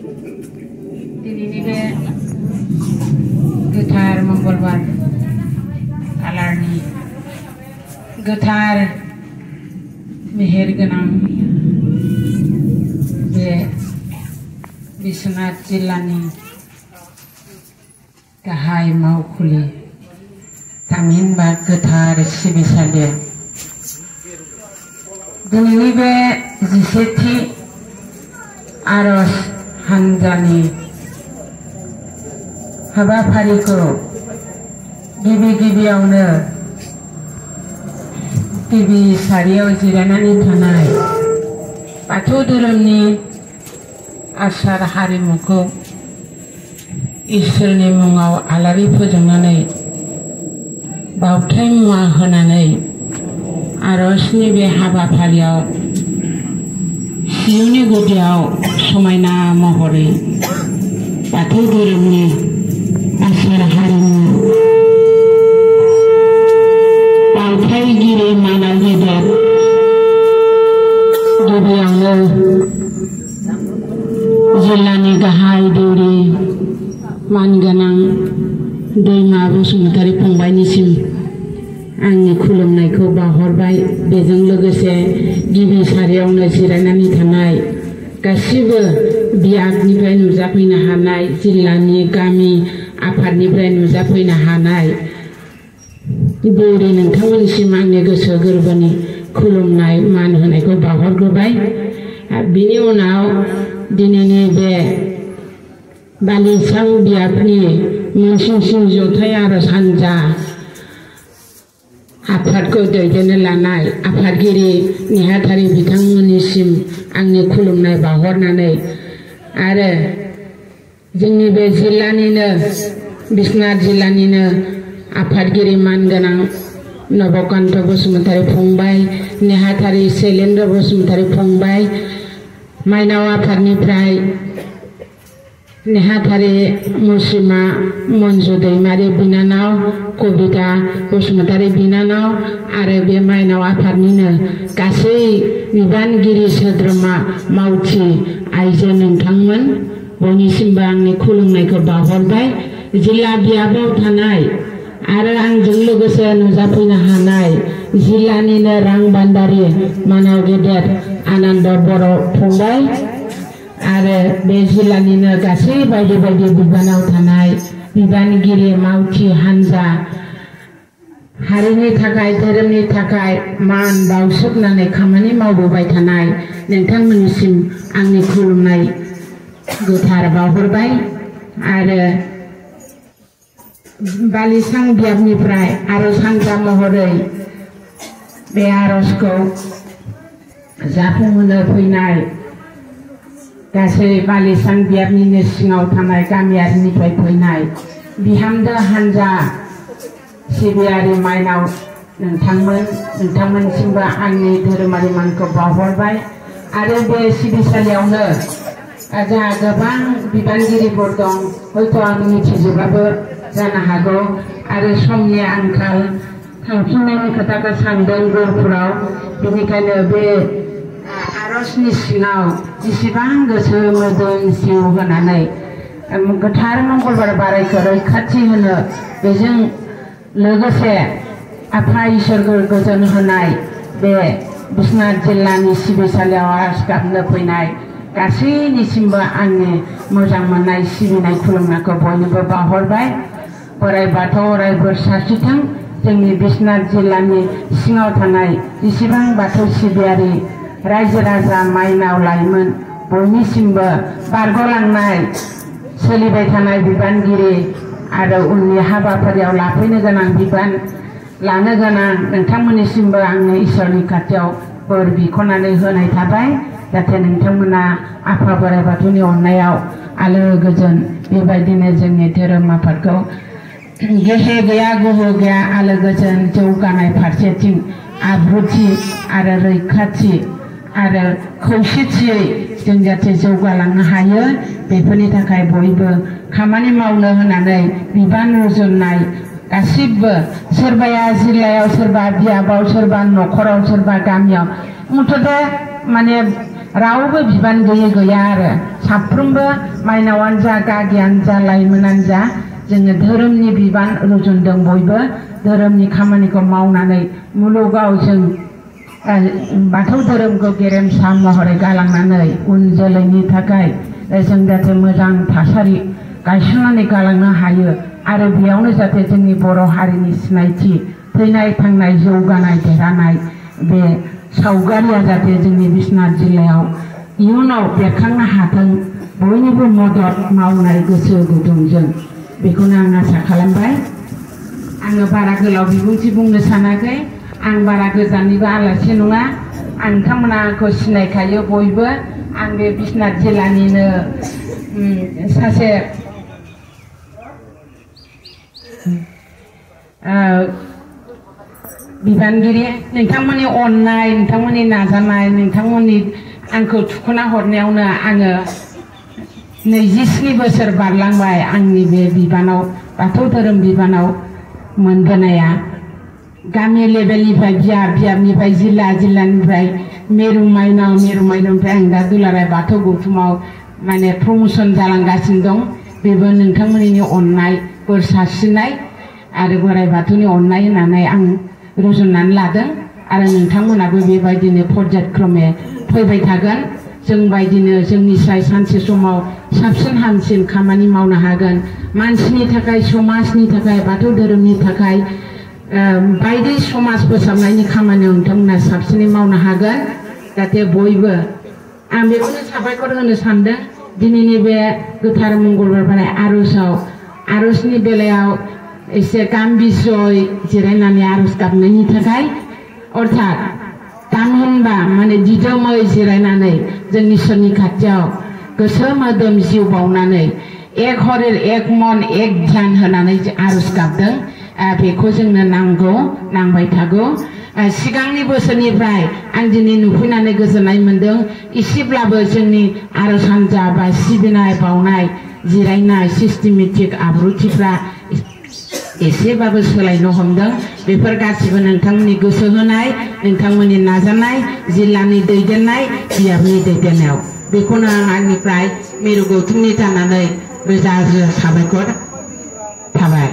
दिनैनि बे गोथार मंगलबार आलारनि गोथार मेहेर गोनां बे बिश्वनाथ जिल्लानि गाहाय मावखुलि थामहिनबा गोथार सिबिसालि दिनैनि बे 11थि आरज हान्जानि हाबाफारिखौ गिबियावनो गिबि सारियाव जिरायनानै थानाय बाथौ धोरोमनि आसार हारिमुखौ इसोरनि मुङाव आलारि फोजोंनानै बावथाय मुवा होनानै आरजनि बे हाबाफारियाव सिजौनि गुदियाव समायना महरै बाथौ धोरोमनि आसार हारिमु बावथायगिरि मानाव गेदेर गिबियावनो जिल्लानि गाहाय दौरि मानगोनां दैमा बसुमतारी फंबायनिसिम आंनि खुलुमनायखौ बावहरबाय। बेजों लोगोसे गिबि सारियावनो जिरायनानै थानाय गासिबो बियाबनिफ्राय नुजाफैनो हानाय जिल्लानि गामि आफादनिफ्राय नुजाफैनो हानाय दौरि नोंथांमोननिसिम आंनि गोसो गोरबोनि खुलुमनाय मान होनायखौ बावहरग्रोबाय। बिनि उनाव दिनैनि बे बालिसां बियाबनि मोनसिंसिं जथाय आरज हान्जा आफादखौ दैदेननो लानाय आफादगिरि नेहाथारि बिथांमोननिसिम आंनि खुलुमनाय बावहरनानै आरो जोंनि बे जिल्लानिनो बिश्वनाथ जिल्लानिनो आफादगिरि मानगोनां नबकान्त बसुमतारी फंबाय, नेहाथारि शैलेन्द्र बसुमतारी फंबाय, माइनाव आफादनिफ्राय नेहाथारि मुसिमा मन्जु दैमारि बिनानाव, कबिता बसुमतारी बिनानाव आरो बे माइनाव आफादनिनो गासै बिबानगिरि सोद्रोमा मावथि आइजो नोंथांमोन बयनिसिमबो आंनि खुलुमनायखौ बावहरबाय। जिल्ला बियाबाव थानाय आरो आंजों लोगोसे नुजाफैनो हानाय जिल्लानिनो रांबान्दारि मानाव गेदेर आनन्द बर' फंबाय आरो बे जिल्लानिनो गासै बायदि बायदि बिबानाव थानाय बिबानगिरि मावथि हान्जा हारिनि थाखाय धोरोमनि थाखाय मान बावसोमनानै खामानि मावबोबाय थानाय नोंथांमोननिसिम आंनि खुलुमनाय गोथार बावहरबाय आरो बालिसां बियाबनिफ्राय आरज हान्जा महरै बे आरजखौ जाफुंहोनो फैनाय गासै बालिसां बियाबनिनो सिङाव थानाय गामियारिनिफ्राय फैनाय बिहामजो हान्जा सिबियारि माइनाव नोंथांमोनसिमबो आंनि धोरोमारि मानखौ बावहरबाय आरो बे सिबिसालियावनो जोंहा गोबां बिबानगिरिफोर दं, हयथ' आं मिथिजोबाबो जानो हागौ आरो समनि आंखाल थांफिननायनि खोथाखौ सानदों गहपुराव। बेनिखायनो बे आरजनि सिङाव जेसेबां गोसो मोदोम जिउ होनानै गोथार मंगलबार बारायखौ रैखाथि होनो बेजों लोगोसे आफा इसोरखौ गोजोन होनाय बे बिश्वनाथ जिल्लानि सिबिसालियाव आरज गाबनो फैनाय गासैनिसिमबो आंनि मोजां मोननाय सिबिनाय खुलुमनायखौ बयनोबो बावहरबाय। बोराइ बाथौ अराय बोर सारस्रिथों। जोंनि बिश्वनाथ जिल्लानि सिङाव थानाय जेसेबां बाथौ सिबियारि रायजो राजा माइनाव लाइमोन बयनिसिमबो बारग'लांनाय सोलिबाय थानाय बिबानगिरि आरो उननि हाबाफारियाव लाफैनो गोनां बिबान लानो गोनां नोंथांमोननिसिमबो आंनि इसोरनि खाथियाव बोर बिख'नानै होनाय थाबाय जाहाथे नोंथांमोना आफा बोराइ बाथौनि अननायाव आलो गोजोन बेबायदिनो जोंनि धोरोम आफादखौ गोहो गैया गोहो गैया आलो गोजोन जौगानाय फारसेथिं आब्रुथि आरो रैखाथि आरो खौसेथियै जों जाहाथे जौगालांनो हायो बेफोरनि थाखाय बयबो खामानि मावनो होनानै बिबान रुजुननाय गासिबो सोरबाया जिल्लायाव सोरबा बियाबाव सोरबा नखराव सोरबा गामियाव मुथते माने रावबो बिबान गैयै गैया आरो साफ्रोमबो माइनावानो जा गागियानो जा लाइमोनानो जा जोङो धोरोमनि बिबान रुजुनदों बयबो धोरोमनि खामानिखौ मावनानै मुलुगाव जों बाथौ धोरोमखौ गेरेमसा महरै गालांनानै उन जोलैनि थाखाय जों जाहाथे मोजां थासारि गायसननानै गालांनो हायो आरो बेयावनो जाहाथे जोंनि बर' हारिनि सिनायथि थैनाय थांनाय जौगानाय देरहानाय बे सावगारिया जाहाथे जोंनि बिश्वनाथ जिल्लायाव इयुनाव बेरखांनो हाथों बयनिबो मदद मावनाय गोसो गुदुंजों बेखौनो आं आसा खालामबाय। आङो बारा गोलाव बिबुंथि बुंनो सानाखै आं बारा गोजाननिबो आलासि नङा आं नोंथांमोना आंखौ सिनायखायो बयबो आं बे बिश्वनाथ जिल्लानिनो सासे बिबानगिरि नोंथांमोननि अननाय नोंथांमोननि नाजानाय नोंथांमोननि आंखौ थुखोना हरनायावनो आङो 27 बोसोर बारलांबाय आंनि बे बिबानाव बाथौ धोरोम बिबानाव मोनबोनाया गामि लेभेलनिफ्राय बियाबनिफ्राय जिल्लानिफ्राय मेरु माइनावनिफ्राय आं दा दुलाराय बाथौ गौथुमाव माने प्रमोशन जालांगासिनो दं बेबो नोंथांमोननि अननाय बोर सारस्रिनाय आरो बोराइ बाथौनि अननाय होननानै आं रुजुननानै लादों आरो नोंथांमोनाबो बेबायदिनो पर्यायक्रमे फैबाय थागोन जों बायदिनो जोंनिफ्राय सानसे समाव साबसिन हामसिन खामानि मावनो हागोन मानसिनि थाखाय समाजनि थाखाय बाथौ धोरोमनि थाखाय बायदि समाज फोसाबनायनि खामानियाव नोंथांमोना साबसिनै मावनो हागोन जाहाथे बयबो आं बेखौनो साबायखर होनो सानदों दिनैनि बे गोथार मंगलबार बाराय आर'जनि बेलायाव एसे गाम्भीर्ययै जिरायनानै आर'ज गाबनायनि थाखाय अर्थात तामहिनबा माने दिदोमै जिरायनानै जोंनि इसोरनि खाथियाव गोसो मोदोम जिउ बावनानै एक हरिर एक मन एक ध्यान होनानै आर'ज गाबदों बेखौ जोंनो नांबाय थागौ सिगांनि बोसोरनिफ्राय आं दिनै नुफैनानै गोजोननाय मोनदों एसेब्लाबो जोंनि आर'ज हान्जा बा सिबिनाय बावनाय जिरायनाय सिस्टेमेटिक आब्रुथिफ्रा एसेबाबो सोलायनो हमदों बेफोर गासिबो नोंथांमोननि गोसो होनाय नोंथांमोननि नाजानाय जिल्लानि दैदेननाय बियाबनि दैदेननायाव बेखौनो आं आंनिफ्राय मेरु गौथुमनि जानानै रोजा रोजा साबायखर थाबाय।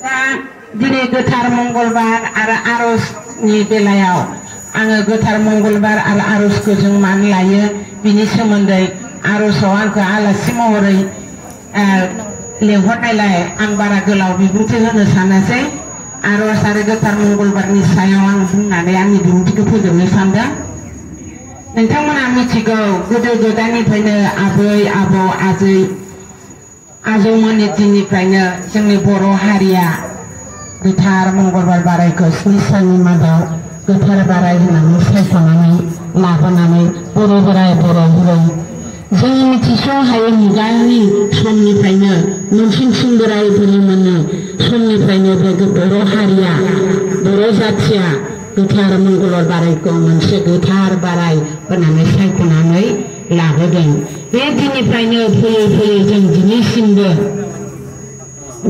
दा दिनै गोथार मंगलबार आरो आर'जनि बेलायाव आङो गोथार मंगलबार आरो आर'जखौ जों मानो लायो बिनि सोमोन्दै आर'जआव आंखौ आलासि महरै लेंहरनायलाय आं बारा गोलाव बिबुंथि होनो सानासै आर'ज आरो गोथार मंगलबारनि सायाव आं बुंनानै आंनि बिबुंथिखौ फोजोबनो सानदों। नोंथांमोना मिथिगौ गोदो गोदायनिफ्रायनो आबै आबौ आजौमोननि दिननिफ्रायनो जोंनि बर' हारिया गोथार मंगलबार बारायखौ 7 साननि मादाव गोथार बाराय होननानै सायख'नानै लाबोनानै बर' बोराय बर' बुरै जोंनि मिथिस' हायै मुगानि समनिफ्रायनो मोनसिंसिं बोराय बुरैमोननि समनिफ्रायनो बे बर' हारिया बर' जाथिया गोथार मंगलबार बारायखौ मोनसे गोथार बाराय होननानै सायख'नानै लाबोदों। बे दिननिफ्रायनो फैयै फैयै जों दिनैसिमबो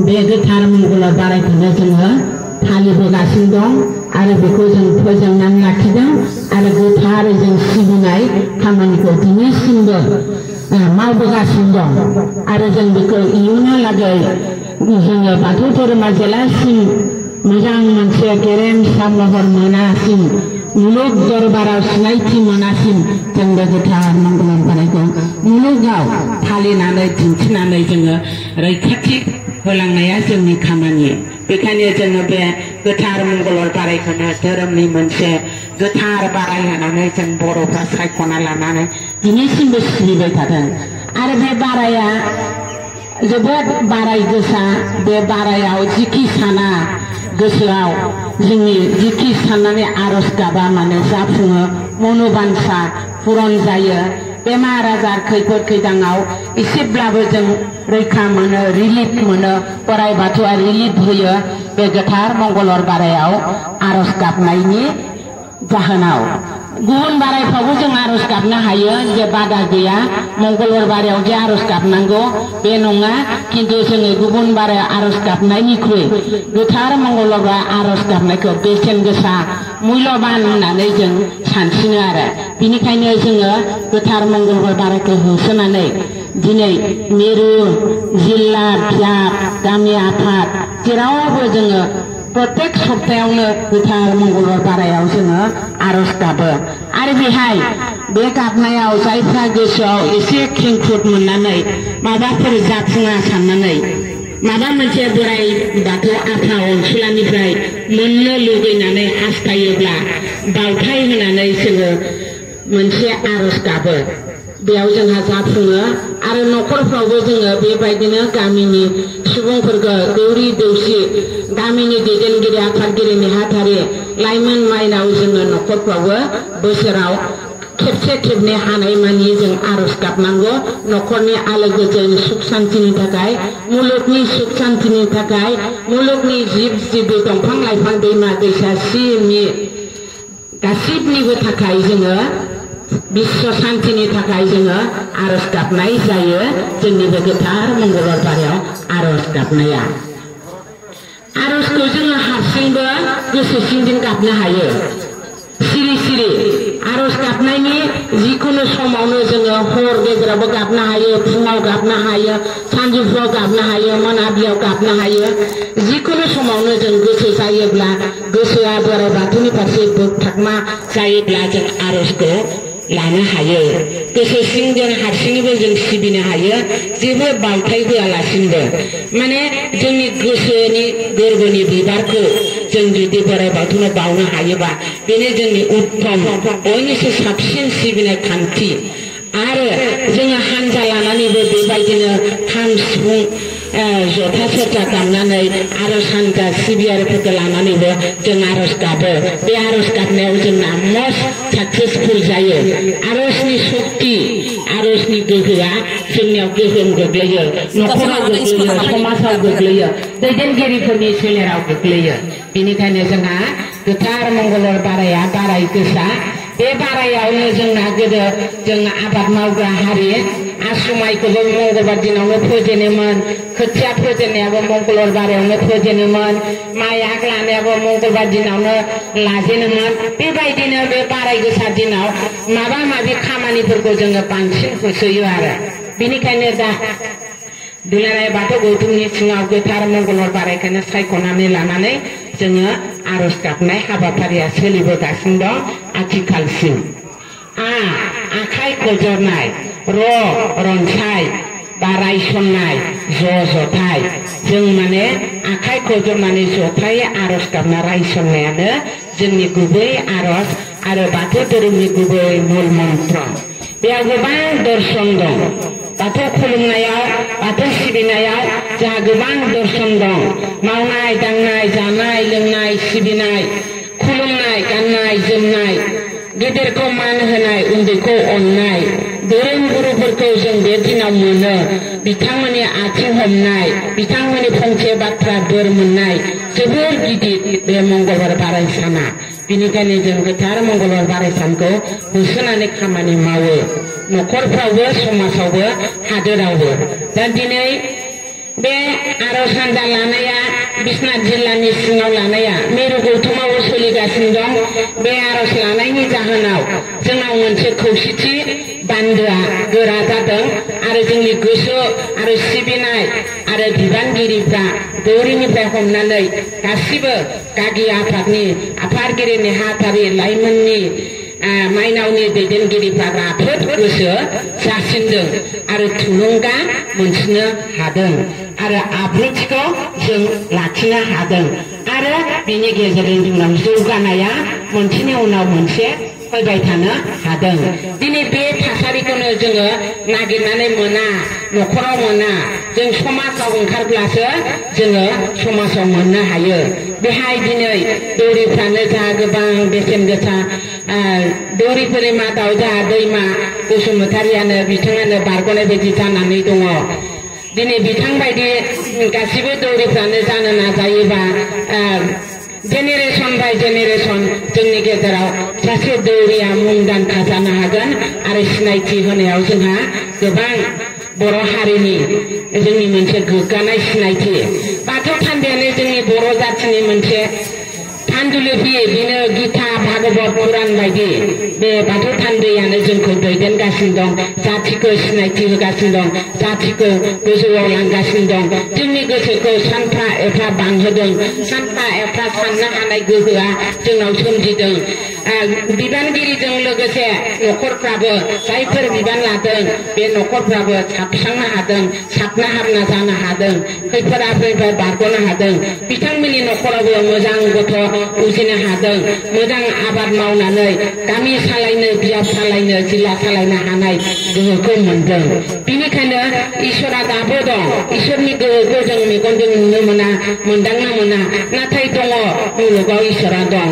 बे गोथार मंगलबार बारायखौनो जोङो फालिबोगासिनो दं आरो बेखौ जों फोजोंनानै लाखिदों आरो गोथारै जों सिबिनाय खामानिखौ दिनैसिमबो मावबोगासिनो दं आरो जों बेखौ इयुनहालागै जोङो बाथौ धोरोमा जेलासिम मोजां मोनसे गेरेमसा महर मोनासिम मुलुग दरबाराव सिनायथि मोनासिम जों बे गोथार मंगलबार बारायखौ मुलुगाव फालिनानै दिन्थिनानै जोङो रैखाथि होलांनाया जोंनि खामानि बेखायनो जोङो बे गोथार मंगलबार बारायखौनो धोरोमनि मोनसे गोथार बाराय होनानै जों बर'फ्रा सायख'ना लानानै दिनैसिमबो सिबिबाय थादों आरो बे बाराया जोबोद बाराय गोसा बे बारायाव जिखि साना गोसोआव जोंनि जिखि साननानै आर'ज गाबा माने जाफुङो मनोबान्सा पुरन जायो बेमार आजार खैफोद खैदाङाव एसेब्लाबो जों रैखा मोनो रिलिफ मोनो बोराइ बाथौआ रिलिफ होयो बे गोथार मंगलबार बारायाव आर'ज गाबनायनि जाहोनाव गुबुन बारायफ्रावबो जों आर'ज गाबनो हायो जे बादा गैया मंगलबार बारायाव जे आर'ज गाबनांगौ बे नङा किन्तु जोङो गुबुन बारायाव आर'ज गाबनायनिख्रुइ गोथार मंगलबार आर'ज गाबनायखौ बेसेन गोसा मुल्यबान होननानै जों सानसिनो आरो बिनिखायनो जोङो गोथार मंगलबार बारायखौ होसोनानै दिनै मिरु जिल्ला बियाब गामि आफाद जेरावबो जोङो प्रत्येक सप्तायावनो गोथार मंगलबार बारायाव जोङो आरज गाबो आरो बेहाय बे गाबनायाव जायफ्रा गोसोआव एसे खेंखुद मोननानै माबाफोर जाफुङा साननानै माबा मोनसे बोराय बाथौ आफा अनसुलानिफ्राय मोननो लुगैनानै हास्थायोब्ला बावथाय होनानै जोङो मोनसे आरज गाबो बेयाव जोंहा जाफुङो आरो न'खरफ्रावबो जोङो बेबायदिनो गामिनि सुबुंफोरखौ दौरि दौसि गामिनि दैदेनगिरि आफादगिरि नेहाथारि लाइमोन माइनाव जोङो न'खरफ्रावबो बोसोराव खेबसे खेबनै हानायमानि जों आरज गाबनांगौ न'खरनि आलो गोजोन सुख शान्तिनि थाखाय मुलुगनि सुख शान्तिनि थाखाय मुलुगनि जिब जिबि दंफां लाइफां दैमा दैसा सिमनि गासिबनिबो थाखाय जोङो विश्व शान्तिनि थाखाय जोङो आरज गाबनाय जायो जोंनि बे गोथार मंगलबार बारायाव आरज गाबनाया आरजखौ जोङो हारसिंबो गोसो सिंजों गाबनो हायो सिरि सिरि आरज गाबनायनि जिखुनु समावनो जोङो हर गेजेरावबो गाबनो हायो फुङाव गाबनो हायो सानजौफुआव गाबनो हायो मोनाबिलियाव गाबनो हायो जिखुनु समावनो जों गोसो जायोब्ला गोसोआ बोराइ बाथौनि फारसे बोगथागमा जायोब्ला जों आरजखौ लानो हायो गोसो सिंजों हारसिङैबो जों सिबिनो हायो जेबो बावथाय होआलासिनोबो माने जोंनि गोसोनि गोरबोनि बिबारखौ जों जुदि बोराइ बाथौनो बावनो हायोबा बेनो जोंनि उत्तम बयनिख्रुइ साबसिन सिबिनाय खान्थि आरो जोङो हानजा लानानैबो बेबायदिनो खाम सिफुं जथा सेरजा दामनानै आरज हानजा सिबियारिफोरखौ लानानैबो जों आरज गाबो बे आरज गाबनायाव जोंना मस्ट साक्सेसफुल जायो आरजनि शक्ति आरजनि गोहोआ जोंनियाव गोहोम गोग्लैयो न'खराव गोग्लैयो समाजाव गोग्लैयो दैदेनगिरिफोरनि सोलेराव गोग्लैयो बेनिखायनो जोंहा गोथार मंगलबार बाराया बाराय गोसा बे बारायावनो जोंना गोदो जों आबाद मावग्रा हारि आसु माइखौबो मंगलबार दिनावनो फोजेनोमोन खोथिया फोजेननायाबो मंगलबार बारायावनो फोजेनोमोन माइ आग लानायाबो मंगलबार दिनावनो लाजेनोमोन बेबायदिनो बे बाराय गोसा दिनाव माबा माबि खामानिफोरखौ जोङो बांसिन होसोयो आरो बेनिखायनो दा दुलाराय बाथौ गौथुमनि सिङाव गोथार मंगलबार बारायखौनो सायख'नानै लानानै जोङो आरज गाबनाय हाबाफारिया सोलिबोगासिनो दं आथिखालसिम आखाइ खजरनाय रनसाय बा रायसननाय जथाय जों माने आखाइ खजरनानै जथाय आरज गाबना रायसननायानो जोंनि गुबै आरज आरो बाथौ धोरोमनि गुबै मुल मन्त्र बेयाव गोबां दर्शन दं बाथौ खुलुमनायाव बाथौ सिबिनायाव जोंहा गोबां दर्शन दं मावनाय दांनाय जानाय लोंनाय सिबिनाय खुलुमनाय गाननाय जोमनाय गेदेरखौ मान होनाय उन्दैखौ अननाय धोरोम गुरुफोरखौ जों बे दिनाव मोनो बिथांमोननि आथिं हमनाय बिथांमोननि फंसे बाथ्रा बोर मोननाय जोबोर गिदिर बे मंगलबार बाराय साना बेनिखायनो जों गोथार मंगलबार बाराय सानखौ होसोनानै खामानि मावो न'खरफ्रावबो समाजावबो हादोरावबो दा दिनै बे आरज हानजा लानाया बिश्वनाथ जिल्लानि सिङाव लानाया मिरु गौथुमावबो सोलिगासिनो दं बे आरज लानायनि जाहोनाव जोंनाव मोनसे खौसेथि बान्दोआ गोरा जादों आरो जोंनि गोसो आरो सिबिनाय आरो बिबानगिरिफ्रा दौरिनिफ्राय हमनानै गासिबो गागि आफादनि आफादगिरि नेहाथारि लाइमोननि माइनावनि दैदेनगिरिफ्रा राफोद गोसो जासिनदों आरो थुलुंगा मोनसिनो हादों आरो आब्रुथिखौ जों लाखिनो हादों आरो बेनि गेजेरजों जोंनाव जौगानाया मोनसेनि उनाव मोनसे फैबाय थानो हादों दिनै बे थासारिखौनो जोङो नागिरनानै मोना न'खराव मोना जों समाजाव ओंखारब्लासो जोङो समाजाव मोननो हायो बेहाय दिनै दौरिफ्रानो जोंहा गोबां बेसेन गोसा दौरिफोरनि मादाव जोंहा दैमा बसुमतारियानो बिथाङानो बारग'नाय बायदि जानानै दङ दिनै बिथां बायदि गासिबो दौरिफ्रानो जानो नाजायोबा जेनेरेशन बाय जेनेरेशन जोंनि गेजेराव सासे दौरिया मुंदांखा जानो हागोन आरो सिनायथि होनायाव जोंहा गोबां बर' हारिनि जोंनि मोनसे गोग्गानाय सिनायथि बाथौ थानदायानो जोंनि बर' जाथिनि मोनसे थानदुलि फैयो बिनो गीता भागवत पुराण बायदि बे बाथौ थानदैयानो जोंखौ दैदेनगासिनो दं जातिखौ सिनायथि होगासिनो दं जातिखौ गोजौआव लांगासिनो दं जोंनि गोसोखौ सानफा एफा बांहोदों सानफा एफा साननो हानाय गोहोआ जोंनाव सोमजिदों बिबानगिरिजों लोगोसे न'खरफ्राबो जायफोर बिबान लादों बे न'खरफ्राबो साबस्रांनो हादों साबना हामना जानो हादों खैफोद आफोदनिफ्राय बारग'नो हादों बिथांमोननि न'खरावबो मोजां गथ' उजिनो हादों मोजां आबाद मावनानै गामि सालायनो बियाब सालायनो जिल्ला सालायनो हानाय गोहोखौ मोनदों बिनिखायनो इसोरा दाबो दं इसोरनि गोहोखौ जों मेगनजों नुनो मोना मोनदांनो मोना नाथाय दङ मुलुगाव इसोरा दं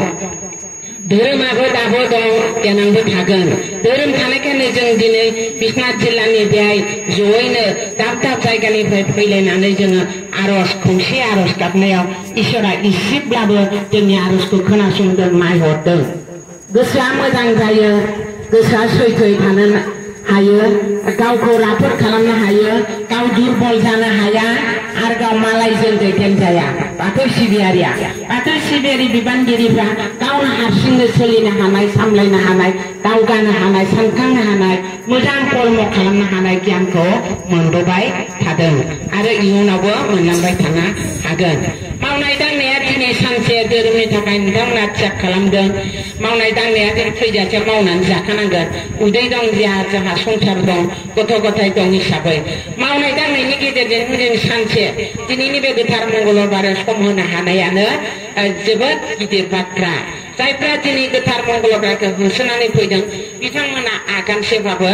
धोरोमाबो दाबो दं देनांबो थागोन धोरोम थानायखायनो जों दिनै बिश्वनाथ जिल्लानि बेहाय जयैनो दाब दाब जायगानिफ्राय फैलायनानै जोङो आरज खौसे आरज गाबनायाव इसोरा इसेब्लाबो जोंनि आरजखौ खोनासंदों नायहरदों गोसोआ मोजां जायो गोसोआ सैथोयै थानो हायो गावखौ राफोद खालामनो हायो गाव दुर्बल जानो हाया आरो गाव मालायजों दैदेनजाया बाथौ सिबियारिया बाथौ सिबियारि बिबानगिरिफ्रा गावनो हारसिंनो सोलिनो हानाय सामलायनो हानाय दावगानो हानाय सानखांनो हानाय मोजां कर्म खालामनो हानाय गियानखौ मोनबोबाय थादों आरो इयुनावबो मोनलांबाय थानो हागोन मावनाय दांनाया दिनै सानसे धोरोमनि थाखाय नोंथांमोना थियाग खालामदों मावनाय दांनाया जों थैजासे मावनानै जाखानांगोन उदै दं जोंहा संसार दं गथ' गथाय दं हिसाबै मावनाय दांनायनि गेजेरजों जों सानसे दिनैनि बे गोथार मंगलबाराव सम होनो हानायानो जोबोद गिदिर बाथ्रा जायफ्रा दिनै गोथार मंगलबारखौ होसोनानै फैदों बिथांमोना आगानसेबाबो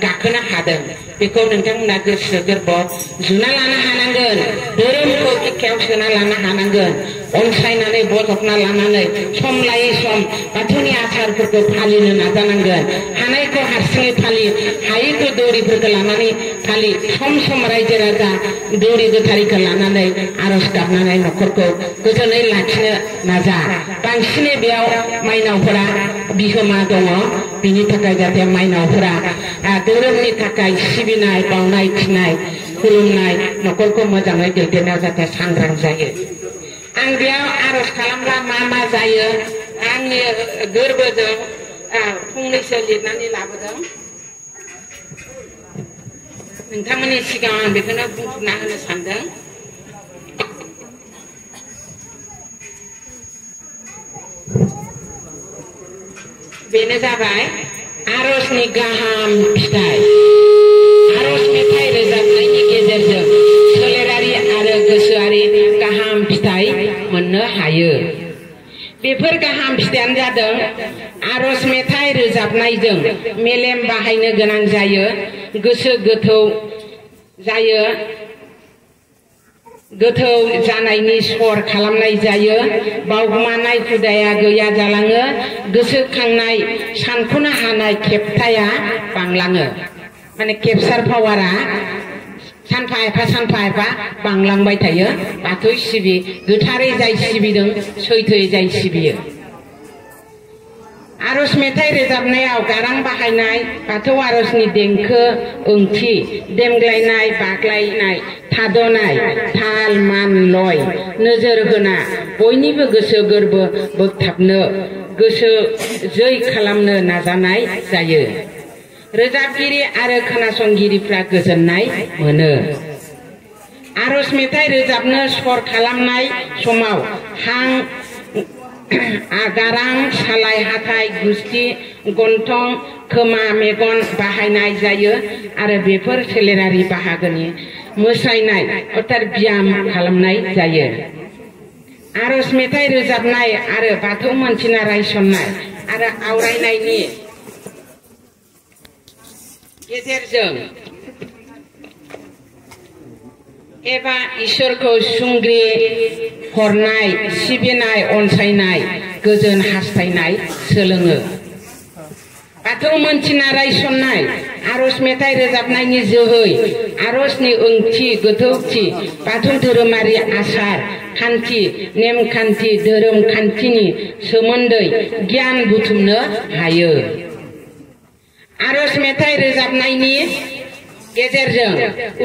गाखोनो हादों बेखौ नोंथांमोना गोसो गोरबोआव जुना लानो हानांगोन धोरोमखौ बिखायाव सोना लानो हानांगोन अनसायनानै बजबना लानानै सम लायै सम बाथौनि आसारफोरखौ फालिनो नाजानांगोन हानायखौ हारसिङै फालि हायैखौ दौरिफोरखौ लानानै फालि सम सम रायजो राजा दौरि गोथारिखौ लानानै आरज गाबनानै न'खरखौ गोजोनै लाखिनो नाजा बांसिनै बेयाव माइनावफोरा बिहोमा दङ बिनि थाखाय जाहाथे माइनावफोरा धोरोमनि थाखाय सिबिनाय बावनाय थिनाय खुलुमनाय न'खरखौ मोजाङै दैदेननायाव जाहाथे सांग्रां जायो आं बेयाव आरज खालामब्ला मा जायो आंनि गोरबोजों फंनैसो लिरनानै लाबोदों नोंथांमोननि सिगाङाव आं बेखौनो बुंफुरना होनो सानदों बेनो जाबाय आरजनि गाहाम फिथाइ आरज मेथाइ रोजाबनायनि गेजेरजों सोलेरारि आरो गोसोआरि गाहाम फिथाइ मोननो हायो बेफोर गाहाम फिथाइयानो जादों आरज मेथाइ रोजाबनायजों मेलेम बाहायनो गोनां जायो गोसो गोथौ जायो गोथौ जानायनि सर खालामनाय जायो बावगोमानाय हुदाया गैया जालाङो गोसोखांनाय सानख'नो हानाय खेबथाया बांलाङो माने केपचार पावारा सानफा एफा बांलांबाय थायो बाथौ सिबि गोथारै जाय सिबिदों सैथोयै जाय सिबियो आरज मेथाइ रोजाबनायाव गारां बाहायनाय बाथौ आरजनि देंखो ओंथि देमग्लायनाय बाग्लायनाय थादनाय ताल मान लय नोजोर होना बयनिबो गोसो गोरबो बोगथाबनो गोसो जै खालामनो नाजानाय जायो रोजाबगिरि आरो खोनासंगिरिफ्रा गोजोननाय मोनो आरज मेथाइ रोजाबनो स्वर खालामनाय समाव हां गारां सालाय हाथाय गुस्थि गन्थं खोमा मेगन बाहायनाय जायो आरो बेफोर सोलेरारि बाहागोनि मोसानाय अर्थात ब्याम खालामनाय जायो आरज मेथाइ रोजाबनाय आरो बाथौ मोनथिना रायसननाय आरो आवरायनायनि गेजेरजों एबा इसोरखौ सुंग्रि हरनाय सिबिनाय अनसायनाय गोजोन हास्थायनाय सोलोङो बाथौ मोनथिना रायसननाय आरज मेथाइ रोजाबनायनि जोहै आरजनि ओंथि गोथौथि बाथौ धोरोमारि आसार खान्थि नेमखान्थि धोरोम खान्थिनि सोमोन्दै गियान बुथुमनो हायो आरज मेथाइ रोजाबनायनि गेजेरजों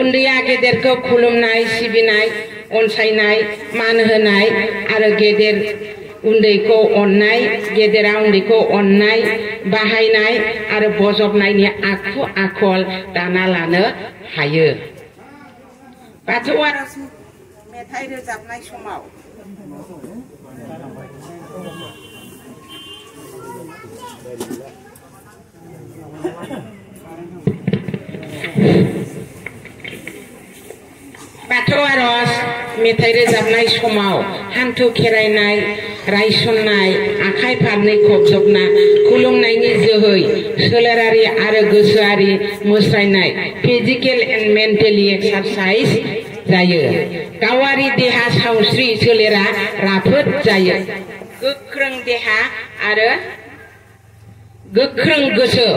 उन्दैया गेदेरखौ खुलुमनाय सिबिनाय अनसायनाय मान होनाय आरो उन्दैखौ अननाय गेदेरा उन्दैखौ अननाय बाहायनाय आरो बजबनायनि आखु आखल दाना लानो हायो। बाथौ आरज मेथाइ रोजाबनाय समाव बाथौ आरज मेथाइ रोजाबनाय समाव हान्थु खेरायनाय रायसननाय आखाइ फारनै खबजबना खुलुमनायनि जोहै सोलेरारि आरो गोसोआरि मोसानाय फिजिकेल एन्ड मेन्टेलि एक्सारसाइज जायो। गावारि देहा सावस्रि सोलेरा राफोद जायो। गोख्रों देहा आरो गोख्रों गोसो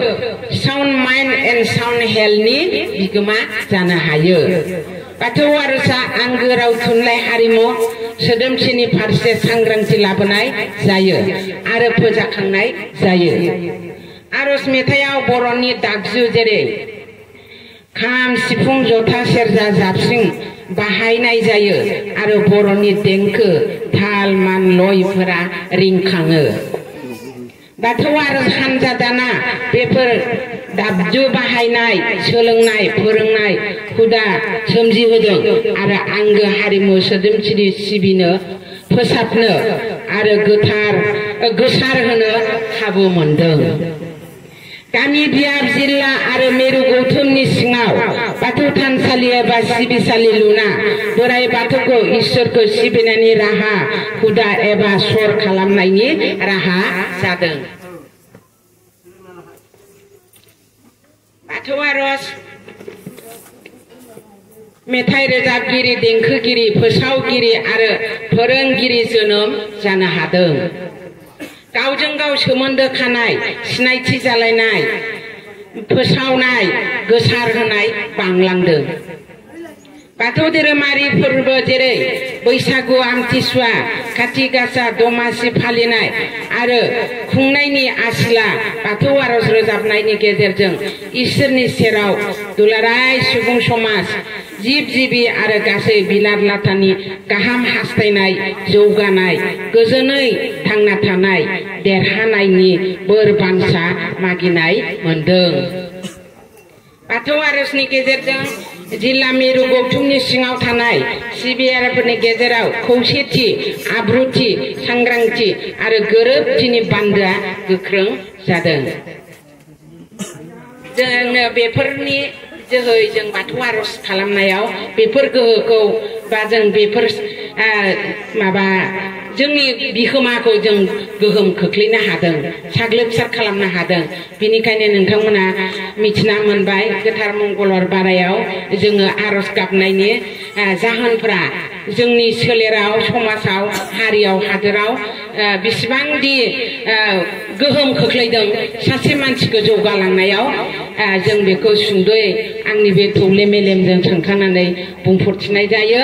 साउन्ड माइन्ड एन्ड साउन्ड हेल्थनि बिगोमा जानो हायो। बाथौ आरजआ आंगो राव थुनलाइ हारिमु सोदोमस्रिनि फारसे सांग्रांथि लाबोनाय जायो आरो फोजाखांनाय जायो। आरज मेथाइयाव बर'नि दागजु जेरै खाम सिफुं जथा सेरजा जाबस्रिं बाहायनाय जायो आरो बर'नि देंखो ताल मान लयफोरा रिंखाङो। बाथौ आरज हानजा दाना बेफोर दाबजु बाहायनाय सोलोंनाय फोरोंनाय हुदा सोमजिहोदों आरो आंगो हारिमु सोदोमस्रि सिबिनो फोसाबनो आरो गोसार होनो खाबु मोनदों। गामि बियाब जिल्ला आरो मिरु गौथुमनि सिङाव बाथौ थानसालि एबा सिबिसालि लुना बोराइ बाथौखौ इसोरखौ सिबिनायनि राहा हुदा एबा सर खालामनायनि राहा जादों। बाथौ आरज मेथाइ रोजाबगिरि देंखोगिरि फोसावगिरि आरो फोरोंगिरि जोनोम जानो हादों। गावजों गाव सोमोन्दो खानाय सिनायथि जालायनाय फोसावनाय गोसार होनाय बांलांदों। बाथौ धोरोमारि फोरबो जेरै बैसागु आमथिसुवा खाथि गासा दमासि फालिनाय आरो खुंनायनि आसिला बाथौ आरज रोजाबनायनि गेजेरजों इसोरनि सेराव दुलाराय सुबुं समाज जिब जिबि आरो गासै बिलार लाथानि गाहाम हास्थायनाय जौगानाय गोजोनै थांना थानाय देरहानायनि बोर बान्सा मागिनाय मोनदों। बाथौ आरजनि गेजेरजों जिल्ला मिरु गौथुमनि सिङाव थानाय सिबियारिफोरनि गेजेराव खौसेथि आब्रुथि सांग्रांथि आरो गोरोबथिनि बान्दोआ गोख्रों जादों। जोंनो बेफोरनि जोहै जों बाथौ आरज खालामनायाव बेफोर गोहोखौ बा जों बेफोर जोंनि बिहोमाखौ जों गोहोम खोख्लैनो हादों साग्लोबसार खालामनो हादों। बेनिखायनो नोंथांमोना मिथिना मोनबाय गोथार मंगलबार बारायाव जोङो आरज गाबनायनि जाहोनफोरा जोंनि सोलेराव समाजाव हारियाव हादोराव बेसेबांदि गोहोम खोख्लैदों सासे मानसिखौ जौगालांनायाव जों बेखौ सुंद'यै आंनि बे थौले मेलेमजों सानखांनानै बुंफोरथिनाय जायो।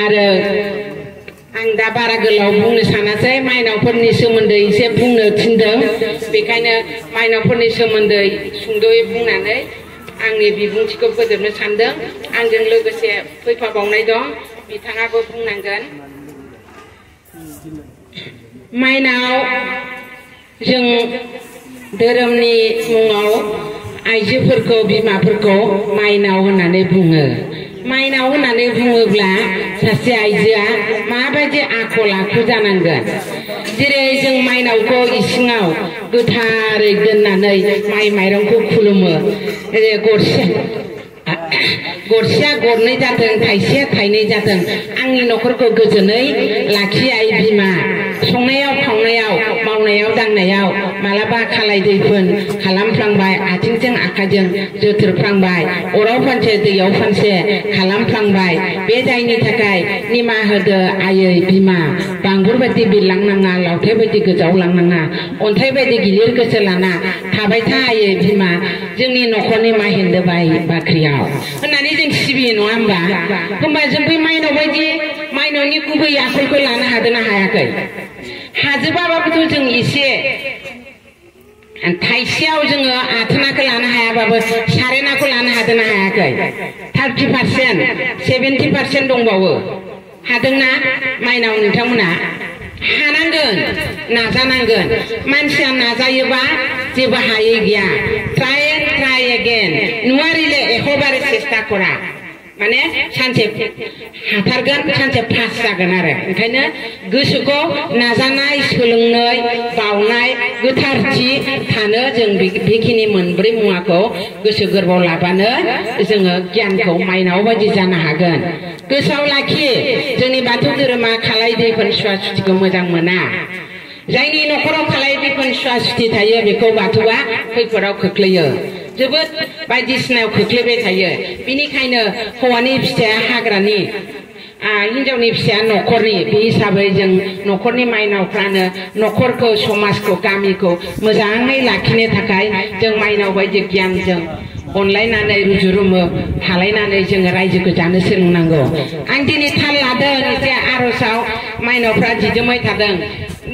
आरो आं दा बारा गोलाव बुंनो सानासै माइनावफोरनि सोमोन्दै एसे बुंनो थिनदों। बेखायनो माइनावफोरनि सोमोन्दै सुंद'यै बुंनानै आंनि बिबुंथिखौ फोजोबनो सानदों। आंजों लोगोसे फैफाबावनाय दं बिथाङाबो बुंनांगोन। माइनाव जों धोरोमनि मुङाव आइजोफोरखौ बिमाफोरखौ माइनाव होननानै बुङो। माइनाव होननानै बुङोब्ला सासे आइजोआ माबायदि आखल आखु जानांगोन। जेरै जों माइनावखौ इसिङाव गोथारै दोननानै माइ माइरंखौ खुलुमो। गरसेया गरनै जाथों थाइसेया थाइनै जाथों आंनि न'खरखौ गोजोनै लाखि आइ बिमा। संनायाव खावनायाव मावनायाव दांनायाव मालाबा खालाय दैफोन खालामफ्लांबाय आथिंजों आखाइजों जोथोरफ्लांबाय अराव फानसे दैयाव फानसे खालामफ्लांबाय बे दायनि थाखाय निमाहा होदो आयै बिमा। बांबुर बायदि बिरलांनाङा लावथाय बायदि गोजावलांनाङा अन्थाइ बायदि गिलिर गोसो लाना थाबाय था आयै बिमा जोंनि न'खरनि माहिन्दो बाख्रियाव होननानै जों सिबियो नङा होमबा। होमबा जों बै माइनाव बायदि माइनावनि गुबै आखलखौ लानो हादोंना हायाखै? हाजोबाबाबोथ' जों एसे थाइसेयाव जोङो आथोनाखौ लानो हायाबाबो सारेनाखौ लानो हादोंना हायाखै? 30% 70% दंबावो। हादोंना माइनाव नोंथांमोना? हानांगोन नाजानांगोन मानसिया नाजायोबा जेबो हायै गैया ट्राइ एगेन नुवारिले एखबारे सेस्ता करा माने सानसे हाथारगोन सानसे पास जागोन आरो ओंखायनो गोसोखौ नाजानाय सोलोंनाय बावनाय गोथारथि थानो जों बेखिनि मोनब्रै मुवाखौ गोसो गोरबोआव लाबानो जोङो गियानखौ माइनाव बायदि जानो हागोन गोसोआव लाखि जोंनि बाथौ धोरोमा खालाय दैफोन सुवा सुथिखौ मोजां मोना जायनि न'खराव खालाय दैफोन सुवा सुथि थायो बेखौ बाथौआ खैफोदाव खोख्लैयो जोबोद बायदिसिनायाव खोख्लैबाय थायो बिनिखायनो हौवानि फिसाया हाग्रानि हिनजावनि फिसाया न'खरनि बे हिसाबै जों न'खरनि माइनावफ्रानो न'खरखौ समाजखौ गामिखौ मोजाङै लाखिनो थाखाय जों माइनाव बायदि गियानजों अनलायनानै रुजु रुमु थालायनानै जोङो रायजोखौ जानो सोलोंनांगौ आं दिनै थाल लादों एसे आर'जआव माइनावफ्रा दिदोमै थादों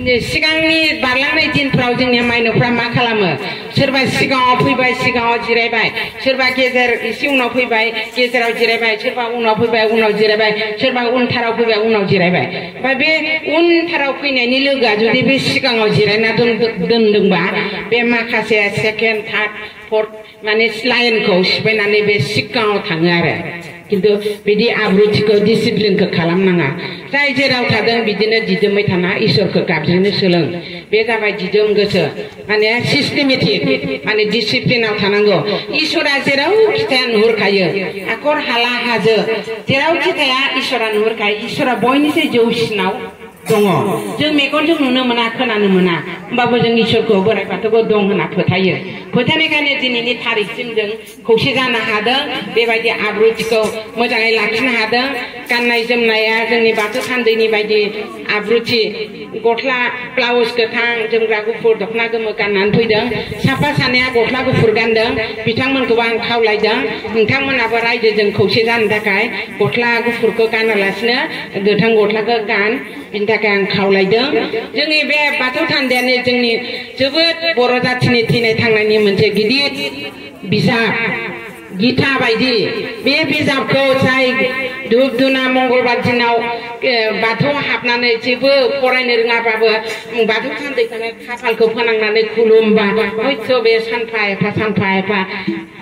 सिगांनि बारलांनाय दिनफ्राव जोंनि माइनावफ्रा मा खालामो सोरबा सिगाङाव फैबाय सिगाङाव जिरायबाय सोरबा गेजेर एसे उनाव फैबाय गेजेराव जिरायबाय सोरबा उनाव फैबाय उनाव जिरायबाय सोरबा उनथाराव फैबाय उनाव जिरायबाय ओमफ्राय बे उनथाराव फैनायनि लोगोआ जुदि बे सिगाङाव जिरायना दोनदोंबा बे माखासे सेकेन्ड थार्ड फर्थ माने लाइनखौ सिफायनानै बे सिगाङाव थाङो आरो किन्तु बिदि आब्रुथिखौ डिसिप्लिनखौ खालामनाङा जाय जेराव थादों बिदिनो दिदोमै थाना इसोरखौ गाबज्रिनो सोलों बे जाबाय दिदोम गोसो माने सिस्टेमेटिक माने डिसिप्लिनाव थानांगौ इसोरा जेरावखि थाया नुहुरखायो हाखर हाला हाजो जेरावखि थाया इसोरा नुहुरखायो इसोरा बयनिख्रुइ जौसिनाव दङ जों मेगनजों नुनो मोना खोनानो मोना होमबाबो जों इसोरखौ बोराइ बाथौखौ दं होनना फोथायो फोथायनायखायनो दिनैनि थारिखसिम जों खौसे जानो हादों बेबायदि आब्रुथिखौ मोजाङै लाखिनो हादों गाननाय जोमनाया जोंनि बाथौ थान्दैनि बायदि आब्रुथि गस्ला ब्लाउस गोथां जोमग्रा गुफुर दख'ना गोमो गाननानै फैदों साफा सानैया गस्ला गुफुर गानदों बिथांमोनखौबो आं खावलायदों नोंथांमोनाबो रायजोजों खौसे जानो थाखाय गस्ला गुफुरखौ गानालासिनो गोथां गस्लाखौ गान बिनि थाखाय आं खावलायदों जोंनि बे बाथौ थान्दैयानो जोंनि जोबोद बर' जाथिनि थैनाय थांनायनि मोनसे गिदिर बिजाब गीता बायदि बे बिजाबखौ जाय धुप धुना मंगलबार दिनाव बाथौआव हाबनानै जेबो फरायनो रोङाबाबो बाथौ थान्दैखौनो खाफालखौ फोनांनानै खुलुमबा हयथ' बे सानफा एफा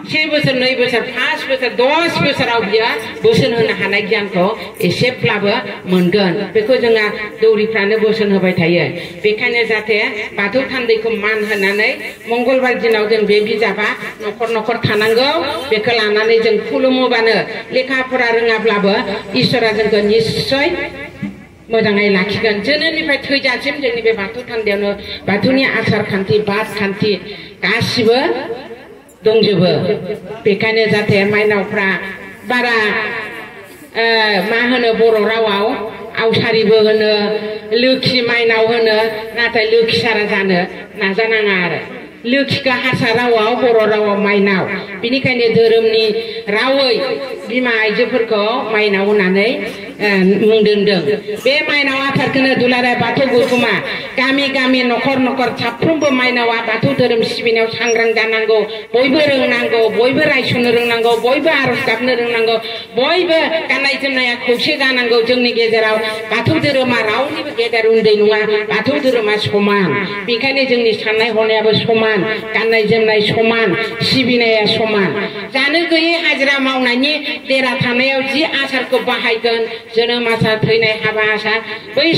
1 बोसोर 2 बोसोर 5 बोसोर 10 बोसोराव बियो बोसोन होनो हानाय गियानखौ एसेब्लाबो मोनगोन बेखौ जोंहा दौरिफ्रानो बोसोन होबाय थायो बेखायनो जाहाथे बाथौ थान्दैखौ मान होनानै मंगलबार दिनाव जों बे बिजाबा न'खर न'खर थानांगौ बेखौ लानानै जों खुलुमोबानो लेखा फरा रोङाब्लाबो इसोरा जोंखौ निश्चय मोजाङै लाखिगोन जोनोमनिफ्राय थैजासिम जोंनि बे बाथौ थान्दैयावनो बाथौनि आसार खान्थि बाद खान्थि गासिबो दंजोबो बेखायनो जाहाथे माइनावफ्रा बारा मा होनो बर' रावाव आवसारिबो होनो लोखि माइनाव होनो नाथाय लोखि सारा जानो नाजानाङा आरो लोखिखौ हारसा रावाव बर' रावाव माइनाव बिनिखायनो धोरोमनि रावै बिमा आइजोफोरखौ माइनाव होननानै मुं दोनदों बे माइनाव आफादखौनो दुलाराय बाथौ गौथुमा गामि गामि न'खर न'खर साफ्रोमबो माइनावा बाथौ धोरोम सिबिनायाव सांग्रां जानांगौ बयबो रोंनांगौ बयबो रायसननो रोंनांगौ बयबो आरज गाबनो रोंनांगौ बयबो गाननाय जोमनाया खौसे जानांगौ जोंनि गेजेराव बाथौ धोरोमा रावनिबो गेदेर उन्दै नङा बाथौ धोरोमा समान बेखायनो जोंनि साननाय हनायाबो समान गाननाय जोमनाय समान सिबिनाया समान जानो गैयै हाजिरा मावनायनि देरा थानायाव जि आसारखौ बाहायगोन जोनोम आसार थैनाय हाबा आसार बै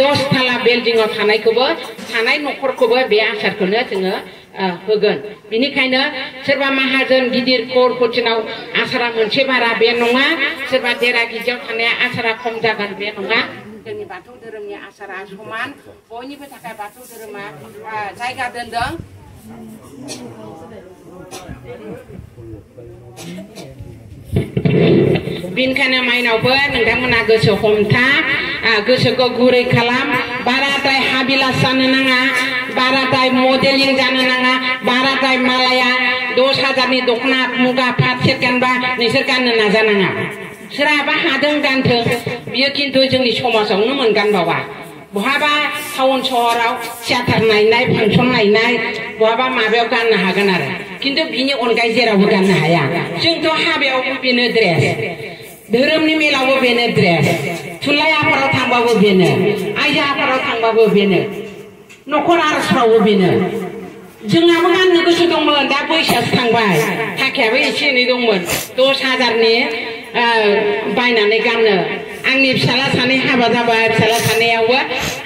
10 थाला बिल्डिंआव थानायखौबो थानाय न'खरखौबो बे आसारखौनो जोङो होगोन बिनिखायनो सोरबा माहाजोन गिदिर कौरपतिनाव आसारा मोनसे बारा बे नङा सोरबा देरा गिदिराव थानाया आसारा खम जागोन बे नङा जोंनि बाथौ धोरोमनि आसारा समान बयनिबो थाखाय बाथौ धोरोमा जायगा दोनदों बिनिखायनो माइनावबो नोंथांमोना गोसो हमथा गोसोखौ गुरै खालाम बाराद्राय हाबिलास जानो नाङा बाराद्राय मडेलिं जानो नाङा बाराद्राय मालाया 10,000नि दख'ना मुगा पाट सेट गानबा नोंसोर गाननो नाजानाङा सोरहाबा हादों गानथों बियो खिन्थु जोंनि समाजावनो मोनगानबावा बहाबा टाउन सहराव थियाटार नायनाय फांसन नायनाय बहाबा माबायाव गाननो हागोन आरो खिन्थु बिनि अनगायै जेरावबो गाननो हाया जोंथ' हाबायावबो बेनो ड्रेस धोरोमनि मेलावबो बेनो ड्रेस थुनलाइ आफादाव थांबाबो बेनो रायजो आफादाव थांबाबो बेनो न'खर आर'जफ्रावबो बेनो जोंहाबो गाननो गोसो दंमोन दा बैसोआसो थांबाय थाखायाबो एसे एनै दंमोन 10,000नि बायनानै गाननो आंनि फिसाला सानै हाबा जाबाय फिसाला सानैयावबो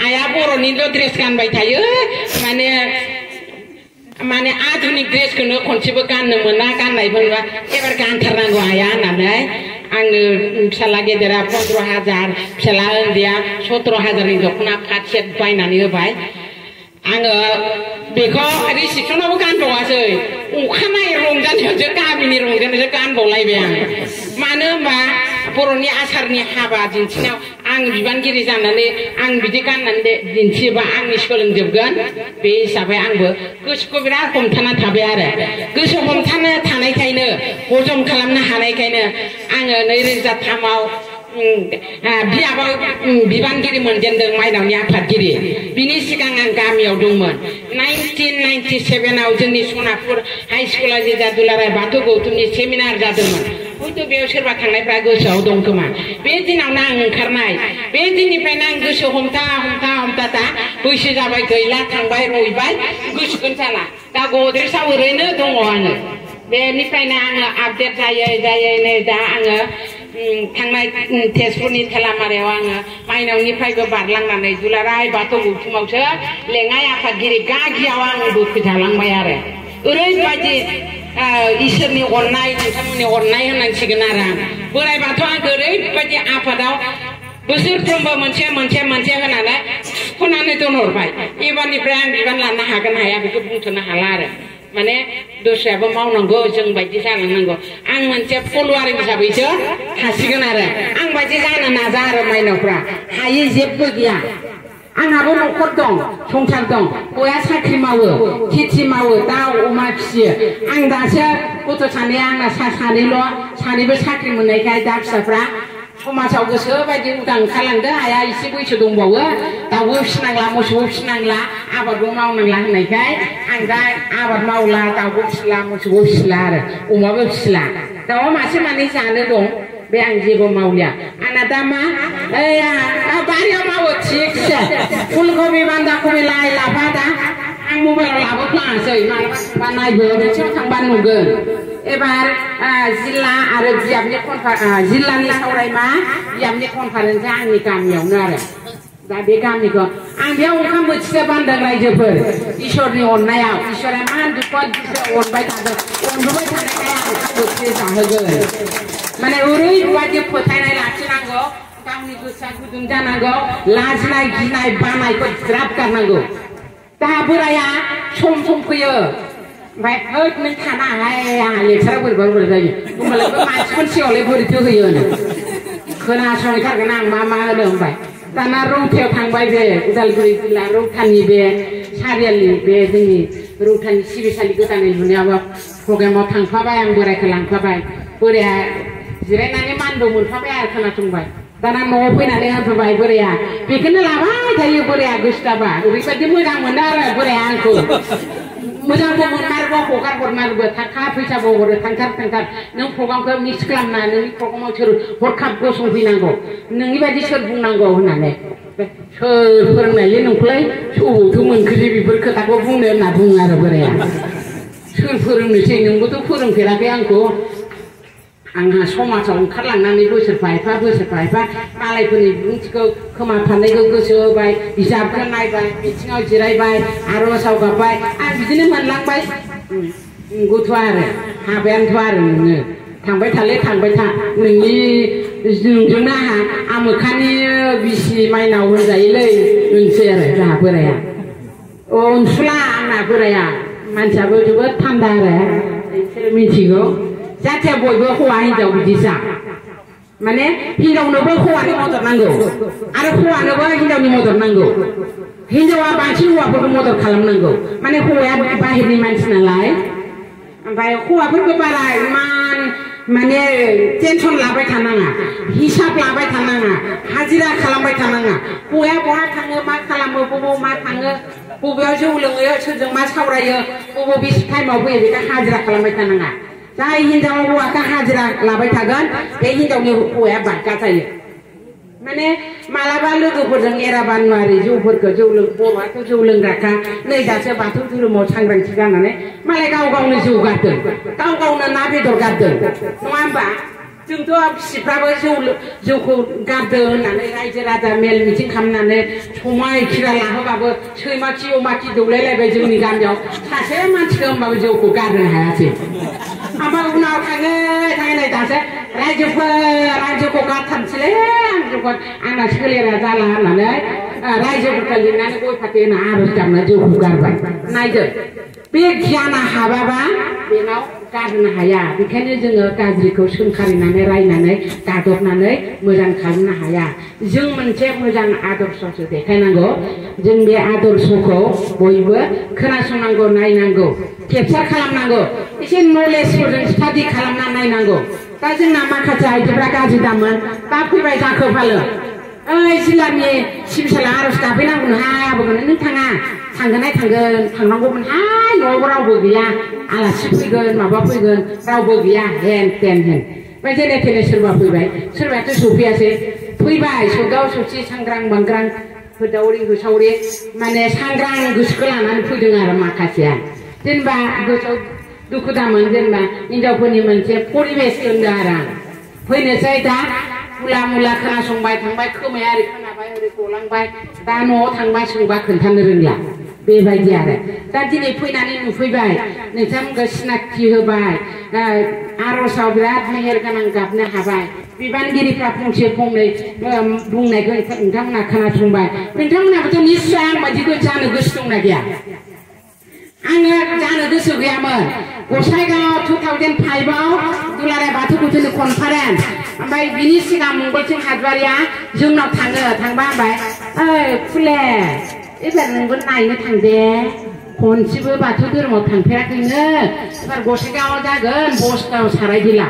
आइया बर'निल' ड्रेस गानबाय थायो माने आधुनिक ड्रेसखौनो खनसेबो गाननो मोना गाननाय मोनबा एबार गानथारनांगौ आइया होननानै आंनो फिसाला गेदेरा 15,000 फिसाला उन्दैया 17,000नि दख'ना पाट सेट बायनानै होबाय आङो बेखौ रिसेपसनावबो गानबावासै अखानायै रंजानायावसो गामिनि रंजानायावसो गानबावलायबाय आं मानो होनबा बर'नि आसारनि हाबा दिन्थिनायाव आं बिबानगिरि जानानै आं बिदि गाननानै दिन्थियोबा आंनि सोलोंजोबगोन बे हिसाबै आंबो गोसोखौ बिराद हमथाना थाबाय आरो गोसो हमथानो थानायखायनो हजम खालामनो हानायखायनो आङो 2003आव बियाबाव बिबानगिरि मोनजेनदों माइनावनि आफादगिरि बिनि सिगां आं गामियाव दंमोन 1997आव जोंनि सनापुर हाई स्कुलाव जेजा दुलाराय बाथौ गौतमनि सेमिनार जादोंमोन हयथ' बेयाव सोरबा थांनायफ्रा गोसोआव दं खोमा बे दिनावनो आं ओंखारनाय बे दिननिफ्रायनो आं गोसो हमथा दा बैसो जाबाय गैला थांबाय रयबाय गोसोखौनो जाला दा गद्रेसाव ओरैनो दङ आङो बेनिफ्रायनो आङो आपडेट जायै नै दा आङो थांनाय तेजपुरनि थेलामारायाव आङो माइनावनिफ्रायबो बारलांनानै दुलाराय बाथौ गौथुमावसो लेङाइ आफादगिरि गागियाव आं बोखोजालांबाय आरो ओरैबायदि इसोरनि अननाय नोंथांमोननि अननाय होननांसिगोन आरो आं बोराइ बाथौआ ओरैबायदि आफादाव बोसोरफ्रोमबो मोनसे होनानै सुख'नानै दोनहरबाय एबारनिफ्राय आं बिबान लानो हागोन हाया बेखौ बुंथ'नो हाला आरो माने दस्रायाबो मावनांगौ जों बायदि जालांनांगौ आं मोनसे फल'वार हिसाबैसो थासिगोन आरो आं बायदि जानो नाजा आरो माइनावफ्रा हायै जेबो गैया आंहाबो न'खर दं संसार दं हौवाया साख्रि मावो खेथि मावो दाउ अमा फिसियो आं दासो गथ' सानैया आंना सानैबो साख्रि मोननायखाय दा फिसाफ्रा समाजाव गोसो बायदि उदां ओंखारलांदों आइया एसे बैसो दंबावो दाउबो फिसिनांला मोसौबो फिसिनांला आबादबो मावनांला होननायखाय आं दा आबाद मावला दाउबो फिसिला मोसौबो फिसिला आरो अमाबो फिसिला दाउआ मासे मानै जानो दं बे आं जेबो मावलिया आंना दा मा बारियाव मावो थिगसे फुलकबि बान्दा कबि लाइ लाफा दा आं मबाइलाव लाबोफ्लाङासै मालाबा नायबो मोनसेयाव थांबा नुगोन एबार जिल्ला आरो जिल्लानि सावरायमा बियाबनि कनफारेन्सआ आंनि गामियावनो आरो दा बे गामिखौ आं बेयाव ओंखाम बोथिसे बान्दों रायजोफोर इसोरनि अननायाव इसोरा मान दुखुआव अनबाय थादों अनबोबाय थानायखाय आं ओंखाम बोथिसे जाहोगोन माने ओरैबायदि फोथायनाय लाखिनांगौ गावनि गोसोआ गुदुं जानांगौ लाजिनाय गिनाय बानायखौ ज्राब गारनांगौ दा बोराया सम फैयो ओमफ्राय होद नों थाना आंहा लेक्सारा बोरैबा जायो होमबालाय मानसिफोरनि सिगाङावलाय बोरैथो होयो होनो खोनासंथारगोन आं मा होनो ओमफ्राय दाना रौथायाव थांबाय बे उदालगुरि जिल्ला रौतानि बे सारियालि बे जोंनि रौतानि सिबिसालि गोदानै लुनायावबो प्रग्रामाव थांफाबाय आं बोरायखौ लांफाबाय बोराया जिरायनानै मानबो मोनफाबाय आरो खोनासंबाय दाना न'आव फैनानै होनफैबाय बोराया बेखौनो लाबाय थायो बोराया गोसोथाबा ओरैबायदि मोजां मोनो आरो बोराया आंखौ मोजांबो मोनमारबो हगार हरमारबो थाखा फैसाबो हरो थांथार नों प्रग्रामखौ मिस खालामना नोंनि प्रग्रामाव सोर हरखाब गसंफैनांगौ नोंनि बायदि सोर बुंनांगौ होननानै सोर फोरोंनायलै नोंखौलाय बबेयावथो मोनखोसै बेफोर खोथाखौ बुंनो होनना बुङो आरो बोराया सोर फोरोंनोसै नोंबोथ' फोरोंफेराखै आंखौ आंहा समाजाव ओंखारलांनानै बोसोरफा एफा मालायफोरनि बिबुंथिखौ खोमा फारनैखौ गोसो होबाय बिजाबखौ नायबाय बिथिङाव जिरायबाय आर'जाव गाबबाय आं बिदिनो मोनलांबाय गथ' आरो हाबायानोथ' आरो नोङो थांबाय था नोंजोंनो आंहा आमोखानि बिसि माइनाव होनजायोलै होनसै आरो जोंहा बोराया अनसुला आंना बोराया मानसियाबो जोबोद थान्दा आरो बिसोरो मिथिगौ जाहाथे बयबो हौवा हिनजाव बिदि जा माने हिनजावनोबो हौवानि मदद नांगौ आरो हौवानोबो हिनजावनि मदद नांगौ हिनजावा बांसिन हौवाफोरखौ मदद खालामनांगौ माने हौवाया बाहेरनि मानसि नालाय ओमफ्राय हौवाफोरखौ बारा इमान माने टेनसन लाबाय थानाङा हिसाब लाबाय थानाङा हाजिरा खालामबाय थानाङा हौवाया बहा थाङो मा खालामो बबाव मा थाङो बबेयाव जौ लोङो सोरजों मा सावरायो बबाव बेसे टाइमाव फैयो बेखौ हाजिरा खालामबाय थानाङा जाय हिनजाव हौवाखौ हाजिरा लाबाय थागोन बे हिनजावनि हौवाया बादगा जायो माने मालाबा लोगोफोरजों एराबा नुवारि जौफोरखौ बर'आथ' जौ लोंग्राखा नै दासो बाथौ धोरोमाव सांग्रांथि जानानै मालाय गाव गावनो जौ गारदों गाव गावनो ना बेदर गारदों नङा होमबा जोंथ' फिसिफ्राबो जौखौ गारदों होननानै रायजो राजा मेल मिथिं खालामनानै समाय खिरा लाहोबाबो सैमाखि अमाखि दौलायलायबाय जोंनि गामियाव सासे मानसिखौ होमबाबो जौखौ गारनो हायासै ओमफ्राय उनाव थाङै दासो रायजोखौ गारथारनोसैलै आंना सोलिरा जाला होननानै रायजोफोरखौ लिंनानै गय फाथै होना आर'ज गाबना जौखौ गारबाय नायदो बे गियाना हाबाबा बेनाव गारनो हाया बेखायनो जोङो गाज्रिखौ सोंखारिनानै रायनानै गादबनानै मोजां खालामनो हाया जों मोनसे मोजां आदर्शसो देखायनांगौ जों बे आदर्शखौ बयबो खोनासंनांगौ नायनांगौ केपचार खालामनांगौ एसे नलेजफोरजों स्टाडि खालामना नायनांगौ दा जोंना माखासे आइजोफ्रा गाज्रि दामोन दा फैबाय जाखो फालो ओइ जिल्लानि सिबिसाला आर'ज गाबहैनांगौनोहाय आबौखौनो नों थाङा थांगोन थांनांगौमोनहाय न'आवबो रावबो गैया आलासि फैगोन माबा फैगोन रावबो गैया हेन तेन हेन ओमफ्राय जेने थेने सोरबा फैबाय सोरबायाथ' सफैयासै फैबाय सौदाव सौसि सांग्रां बांग्रां होदावरि होसावरि माने सांग्रां गोसोखौ लानानै फैदों आरो माखासेया जेनेबा गोसोआव दुखु दामोन जेनेबा हिनजावफोरनि मोनसे परिबेस दोनदों आरो आं फैनोसै दा मुला खोनासंबाय थांबाय खोमाया ओरै खोनाबाय ओरै गलांबाय दा न'आव थांबा सोंबा खोन्थानो रोंला बेबायदि आरो दा दिनै फैनानै नुफैबाय नोंथांमोनखौ सिनायथि होबाय आर'जआव बिराद मेहेर गोनां गाबनो हाबाय बिबानगिरिफ्रा फंसे फंनै बुंनायखौ नोंथांमोना खोनासंबाय नोंथांमोनाबोथ' निस्सय आं बायदिखौ जानो गोसो दंना गैया आङो जानो गोसो गैयामोन गसाइगाव 2005आव दुलाराय बाथौ गुदिनि कनफारेन्स ओमफ्राय बिनि सिगां मंगलसिं हाजवारिया जोंनाव थांबा होनबाय ओइ फुले एबार नोंबो नायनो थांदे खनसेबो बाथौ धोरोमाव थांफेराखैनो एबार गसाइगावआव जागोन बस्ताव सारायबिला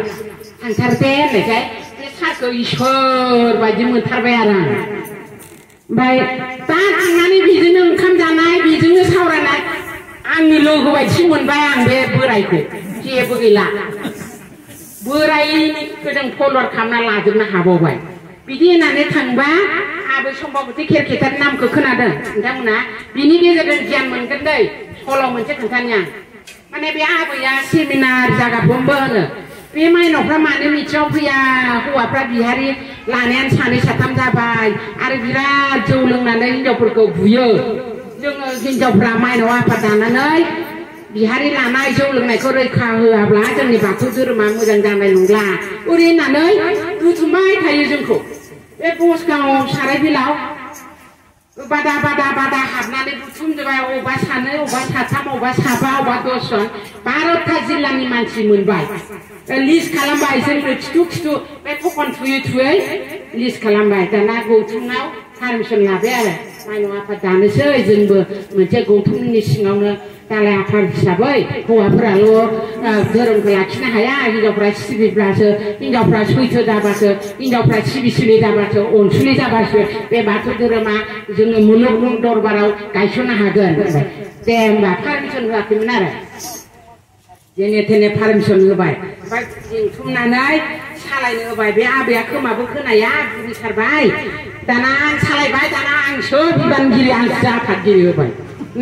थांथारदे होननायखाय बे सारखौ इसोर बायदि मोनथारबाय आरो आं ओमफ्राय दा थांनानै बेजोंनो ओंखाम जानाय बेजोंनो सावरायनाय आंनि लोगो बायदि मोनबाय आं बे बोरायखौ जेबो गैला बोरायनिखौ जों फल'वार खालामना लाजोबनो हाबावबाय बिदि होननानै थांबा आबै सम्भाबती खेरखेटानि नामखौ खोनादों नोंथांमोना बिनि गेजेरजों गियान मोनगोन दै सल' मोनसे खोन्थानि आं माने बे आबैया सेमिनार जागाफ्रोमबो होनो बे माइनावफ्रा मानो मिथियाव फैया हौवाफ्रा बिहारि लानायानो सानै साथाम जाबाय आरो बिराद जौ लोंनानै हिनजावफोरखौ बुयो जोङो हिनजावफ्रा माइनाव आफाद दानानै बिहारि लानाय जौ लोंनायखौ रैखा होआब्ला जोंनि बाथौ धोरोमा मोजां जानाय नंला ओरै होननानै बुथुमबाय थायो जोंखौ बे बसगाव सारायबिलाव बादा हाबनानै बुथुमजोबबाय अबा सानै अबा साथाम अबा साबा अबा 10 जन 12टा जिल्लानि मानसि मोनबाय लिस्ट खालामबाय जोंनो खिथु बे थखन थुयै लिस्ट खालामबाय दाना गौथुमाव पारमिसन लाबाय आरो माइनाव आफाद दानोसै जोंबो मोनसे गौथुमनि सिङावनो दालाय आफाद हिसाबै हौवाफोराल' धोरोमखौ लाखिनो हाया हिनजावफ्रा सिबिब्लासो हिनजावफ्रा सैथो जाबासो हिनजावफ्रा सिबिसिबि जाबासो अनसुलि जाबासो बे बाथौ धोरोमा जोङो मुलुग दरबाराव गायसननो हागोन दे होमबा पारमिसन होआखैमोन आरो जेने थेने पारमिसन होबाय ओमफ्राय लिंथुमनानै सालायनो होबाय बे आबैया खोमाबो खोनाया बुरिथारबाय दाना आं सालायबाय दाना आंसो बिबानगिरि आंसो आफादगिरि होबाय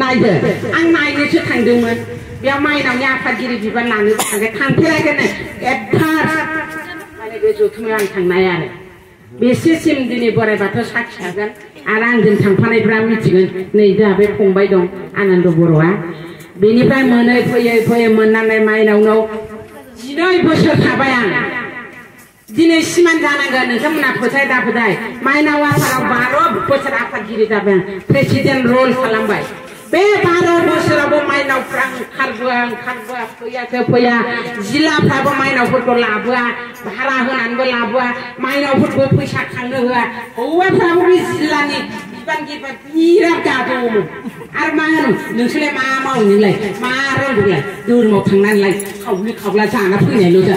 नायदो आं नायनोसो थांदोंमोन बेयाव माइनावनि आफादगिरि बिबान लानो थांफेराखैनो एडभान्स माने बे जथुमायाव आं थांनाय आरो बेसेसिम दिनै बोराइ बाथौ साखि थागोन आरो आंजों थांफानायफ्रा मिथिगोन नै दा बे फंबाय दं आनन्द बर'आ बेनिफ्राय मोनै फैयै मोननानै माइनावनाव 12 बोसोर थाबाय आं दिनै सिमान जानांगोन नोंथांमोना फोथाय दा फोथाय माइनाव आफादाव 12 बोसोर आफादगिरि जाबाय आं प्रेसिडेन्ट रल खालामबाय बे 12 बोसोरावबो माइनावफ्रा ओंखारबोआ फैया जिल्लाफ्राबो माइनावफोरखौ लाबोआ भारा होनानैबो लाबोआ माइनावफोरखौ फैसा खांनो होआ हौवाफ्राबो बे जिल्लानि बिबानगिरिफ्रा बिराद गादबोमोन आरो मा होनो नोंसोरलाय मा मावो नोंलाय मा रोंगौलाय धोरोमाव थांनानैलाय खावब्लि खावब्ला जाना फैनायल' जा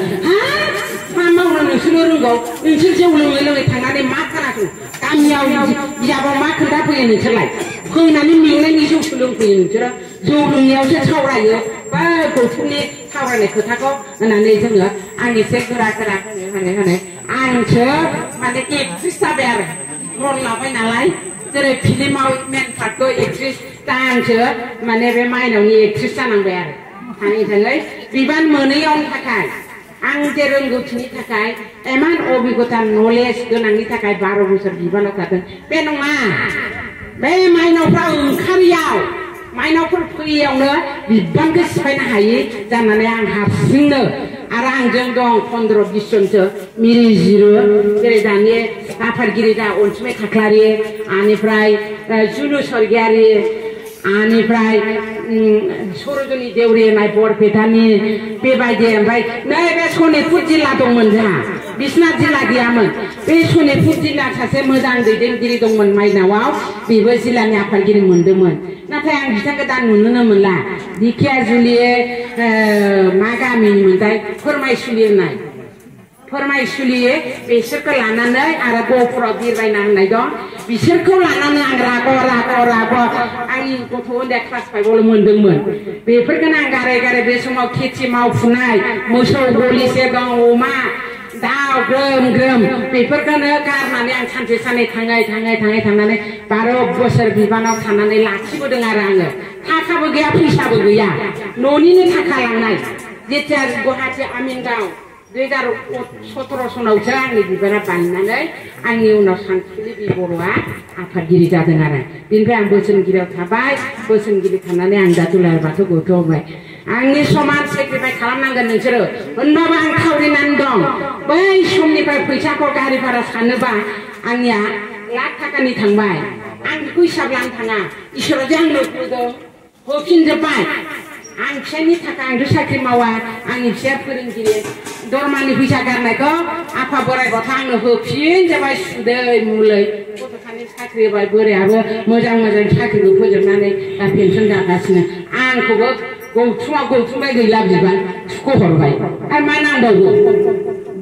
मा मावनो नोंसोरनो रोंगौ नोंसोर जौ लोङै थांनानै मा खोनाखो गामियाव बिजाबाव मा खोन्थाफैयो नोंसोरलाय फैनानै मेंनायनि जौसो लोंफैयो नोंसोरो जौ लोंनायावसो सावरायो बा गौथुमनि सावरायनाय खोथाखौ होननानै जोङो आं एसे गोरा गोरा होनो आंसो माने एक्ट्रेस जाबाय आरो रल लाबाय नालाय जेरै फिल्माव मेन पार्टखौ एक्ट्रेस दा आंसो माने बे माइनावनि एक्ट्रेस जानांबाय आरो थाङै थाङै बिबान मोनैयावनि थाखाय आं जे रोंगौथिनि थाखाय इमान अभिगता नलेज गोनांनि थाखाय 12 बोसोर बिबानाव थादों बे नङा बे माइनावफ्रा ओंखारियाव माइनावफोर फैयावनो बिबानखौ सिफायनो हायि जानानै आं हारसिंनो आरो आंजों दं 15-20 जनसो मिलिजिरो जेरै दानि आफादगिरि दा अनसुमै खाख्लारि आनिफ्राय जुलु सरगियारि आनिफ्राय सरजनी देउरि होननाय बरपेटानि बेबायदि ओमफ्राय नैबे सनितपुर जिल्ला दंमोन जोंहा बिश्वनाथ जिल्ला गैयामोन बे सनितपुर जिल्ला सासे मोजां दैदेनगिरि दंमोन माइनावआव बेबो जिल्लानि आफादगिरि मोनदोंमोन नाथाय आं बिथांखौ दा नुनोनो मोनला दिखियाजुलि मा गामिनिमोनथाय फोरमायसुलि होननाय फोरमायसुलि बिसोरखौ लानानै आरो गहपुराव बिरबायना होननाय दं बिसोरखौ लानानै आं राग' आंनि गथ' उन्दै क्लास 5आवल' मोनदोंमोन बेफोरखौनो आं गारै गारै बे समाव खेथि मावफुनाय मोसौ गलिसे दं अमा दाउ ग्रोम ग्रोम बेफोरखौनो गारनानै आं सानसे साननै थाङै थांनानै 12 बोसोर बिबानाव थानानै लाखिबोदों आरो आङो थाखाबो गैया फैसाबो गैया न'निनो थाखा लांनाय जेथिया गुवाहाटी आमिनगाव 2017 सनावसो आंनि बिबाना बायनानै आंनि उनाव सानसुलि बर'आ आफादगिरि जादों आरो बेनिफ्राय आं बोसोनगिरियाव थाबाय बोसोनगिरि थानानै आं दा दुलाराय बाथौ गौथुमाव होबाय आंनि समान सेक्रिफाइस खालामनांगोन नोंसोरो होनबाबो आं खावरिनानै दं बै समनिफ्राय फैसाखौ गारि भारा सानोबा आंनिया लाख थाखानि थांबाय आं बेखौ हिसाब लानो थाङा इसोरा जे आंनो होदों होफिनजोब्बाय आं फिसायनि थाखाय आंथ' साख्रि मावा आंनि फिसाया फोरोंगिरि दरमानि फैसा गारनायखौ आफा बोराइ बाथौ आंनो होफिनजोब्बाय सुदै मुलै गथ'सानि साख्रि होबाय बोरायाबो मोजां साख्रिखौ फोजोबनानै दा पेन्सन जागासिनो आंखौबो गौथुमबाय गैला बिबान सुख'हरबाय आरो मा नांबावगौ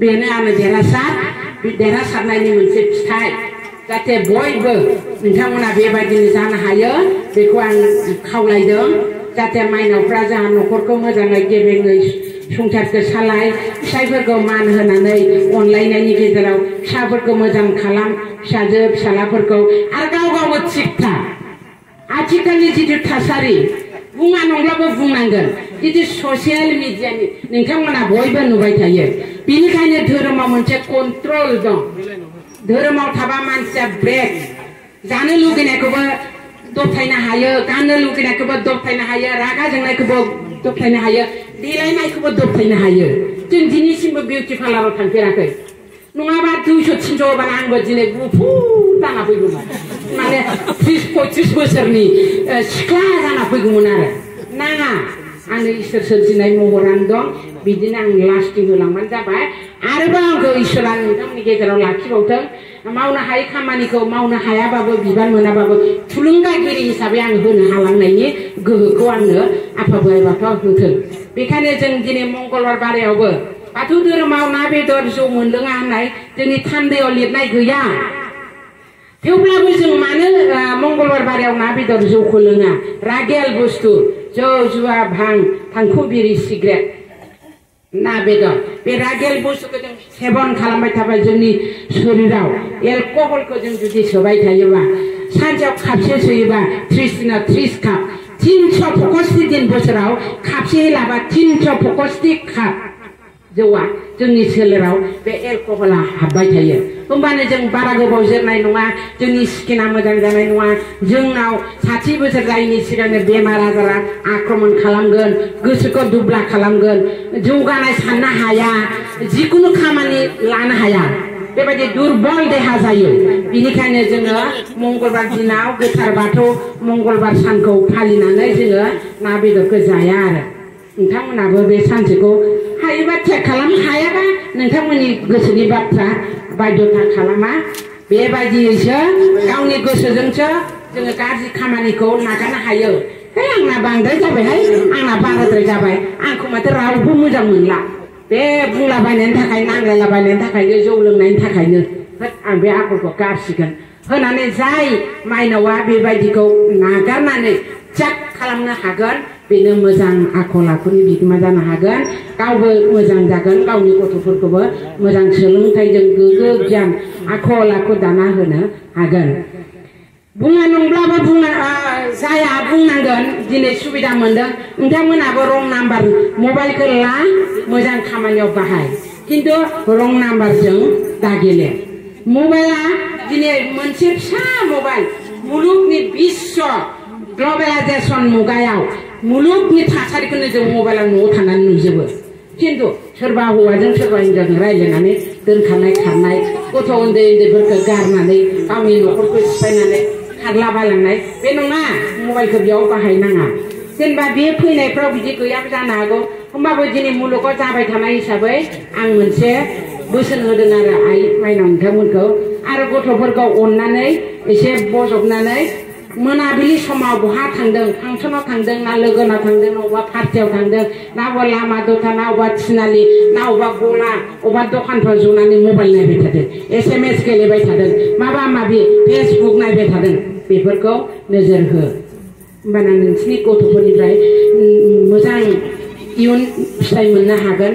बेनो आङो देरहासारनायनि मोनसे फिथाइ जाहाथे बयबो नोंथांमोना बेबायदिनो जानो हायो बेखौ आं खावलायदों जाहाथे माइनावफ्रा जोंहा न'खरखौ मोजाङै गेबेङै संसारखौ सालाय फिसाइफोरखौ मान होनानै अनलायनायनि गेजेराव फिसाफोरखौ मोजां खालाम फिसाजो फिसालाफोरखौ आरो गाव गावबो थिग था आथिखालनि जिथु थासारि बुङा नंब्लाबो बुंनांगोन जिथु ससियेल मिडियानि नोंथांमोना बयबो नुबाय थायो बेनिखायनो धोरोमाव मोनसे कन्ट्रल दं धोरोमाव थाबा मानसिया ब्रेक जानो लुगैनायखौबो दबथायनो हायो गाननो लुगैनायखौबो दबथायनो हायो रागा जोंनायखौबो दबथायनो हायो देलायनायखौबो दबथायनो हायो जों दिनैसिमबो बिउटि पार्लाराव थांफेराखै नङाबा 200-300 होबानो आंबो दिनै गुफुर जाना फैगौमोन माने 30-35 बोसोरनि सिख्ला जाना फैगौमोन आरो नाङा आंनो इसोर सोरजिनाय महरानो दं बिदिनो आं लास्टिं होलांबानो जाबाय आरोबाव आंखौ इसोरा नोंथांमोननि गेजेराव लाखिबावथों मावनो हायै खामानिखौ मावनो हायाबाबो बिबान मोनाबाबो थुलुंगागिरि हिसाबै आं होनो हालांनायनि गोहोखौ आंनो आफा बोराइ बाथौआ होथों बेखायनो जों दिनै मंगलबार बारायावबो बाथौ धोरोमाव ना बेदर जौ मोनलोङा होननाय जोंनि थान्दैयाव लिरनाय गैया थेवब्लाबो जों मानो मंगलबार बारायाव ना बेदर जौखौ लोङा रागेल बुस्थु जौ जुवा भां थांखु बिरि सिगारेट ना बेदर बे रागेल बुस्थुखौ जों सेबन खालामबाय थाबाय जोंनि शरीराव एलकहलखौ जों जुदि सोबाय थायोबा सानसेयाव खापसे सोयोबा 30 दिनाव 30 काप 365 दिन बोसोराव खापसे लाबा 365 काप जौआ जोंनि सोलेराव बे एलकहला हाबबाय थायो होमबानो जों बारा गोबाव जोरनाय नङा जोंनि स्किना मोजां जानाय नङा जोंनाव 60 बोसोर जायैनि सिगांनो बेमार आजारा आक्रमण खालामगोन गोसोखौ दुब्ला खालामगोन जौगानाय साननो हाया जिकुनु खामानि लानो हाया बेबायदि दुर्बल देहा जायो बेनिखायनो जोङो मंगलबार दिनाव गोथार बाथौ मंगलबार सानखौ फालिनानै जोङो ना बेदरखौ जाया आरो नोंथांमोनाबो बे सानसेखौ हायोबा चेक खालाम हायाबा नोंथांमोननि गोसोनि बाथ्रा बाध्यता खालामा बेबायदियैसो गावनि गोसोजोंसो जोङो गाज्रि खामानिखौ नागारनो हायो है आंना बांद्राय जाबायहाय आंना बाराद्राय जाबाय आंखौ माथो रावबो मोजां मोनला बे बुंलाबायनायनि थाखाय नांलायलाबायनायनि थाखायनो जौ लोंनायनि थाखायनो आं बे आखलखौ गारसिगोन होनानै जाय माइनावा बेबायदिखौ नागारनानै चेक खालामनो हागोन बेनो मोजां आखल आखुनि बिगोमा जानो हागोन गावबो मोजां जागोन गावनि गथ'फोरखौबो मोजां सोलोंथाइजों गोग्गो गियान आखल आखु दाना होनो हागोन बुङा नंब्लाबो बुङा जाया बुंनांगोन दिनै सुबिदा मोनदों नोंथांमोनाबो रं नाम्बार मबाइलखौ ला मोजां खामानियाव बाहाय किन्तु रं नाम्बारजों दागेले मबाइला दिनै मोनसे फिसा मबाइल मुलुगनि बिश्व ग्लबेलाइजेसन मुगायाव मुलुगनि थासारिखौनो जों मबाइलाव न'आव थानानै नुजोबो किन्तु सोरबा हौवाजों सोरबा हिनजावजों रायज्लायनानै दोनखानाय खारनाय गथ' उन्दै उन्दैफोरखौ गारनानै गावनि न'खरखौ सिफायनानै खारलाबायलांनाय बे नङा मबाइलखौ बेयाव बाहायनाङा जेनेबा बे फैनायफ्राव बिदि गैयाबो जानो हागौ होमबाबो दिनै मुलुगाव जाबाय थानाय हिसाबै आं मोनसे बोसोन होदों आरो आइ माइनाव नोंथांमोनखौ आरो गथ'फोरखौ अननानै एसे बजबनानै मोनाबिलि समाव बहा थांदों फांसनाव थांदों ना लोगोनाव थांदों अबा पार्टियाव थांदों ना अबा लामा दथा ना अबा थिनालि ना अबा गला अबा दखानफ्राव जनानै मबाइल नायबाय थादों SMS गेलेबाय थादों माबा माबि फेसबुक नायबाय थादों बेफोरखौ नोजोर हो होमबाना नोंसिनि गथ'फोरनिफ्राय मोजां इयुन फिथाइ मोननो हागोन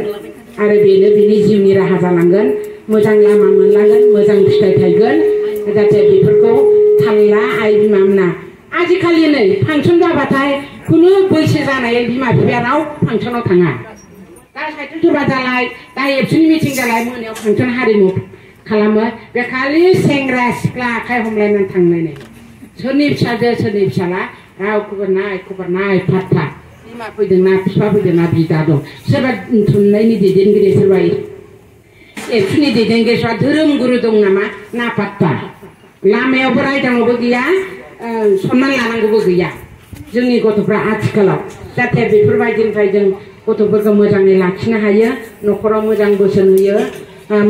आरो बेनो बिनि जिउनि राहा जालांगोन मोजां लामा मोनलांगोन मोजां फिथाइ थायगोन जाहाथे बेफोरखौ थालला आइ बिमा मोना आजिखालि नै फांसन जाबाथाय खुनु बैसो जानाय बिमा बिफाया राव फांसनाव थाङा दा साहित्य सभा जालाय दा एबसुनि मिटिं जालाय मोनायाव फांसन हारिमु खालामो बे खालि सेंग्रा सिख्ला आखाइ हमलायनानै थांनानै सोरनि फिसाजो सोरनि फिसाला रावखौबो नाय फात्ता बिमा फैदोंना बिफा फैदोंना बिदा दं सोरबा थुनलाइनि दैदेनगिरि सोरबा एबसुनि दैदेनगिरि सोरबा धोरोम गुरु दं नामा ना पात्ता लामायावबो रायदांआवबो गैया सनमान लानांगौबो गैया जोंनि गथ'फ्रा आथिखालाव जाहाथे बेफोरबायदिनिफ्राय जों गथ'फोरखौ मोजाङै लाखिनो हायो न'खराव मोजां बोसोन होयो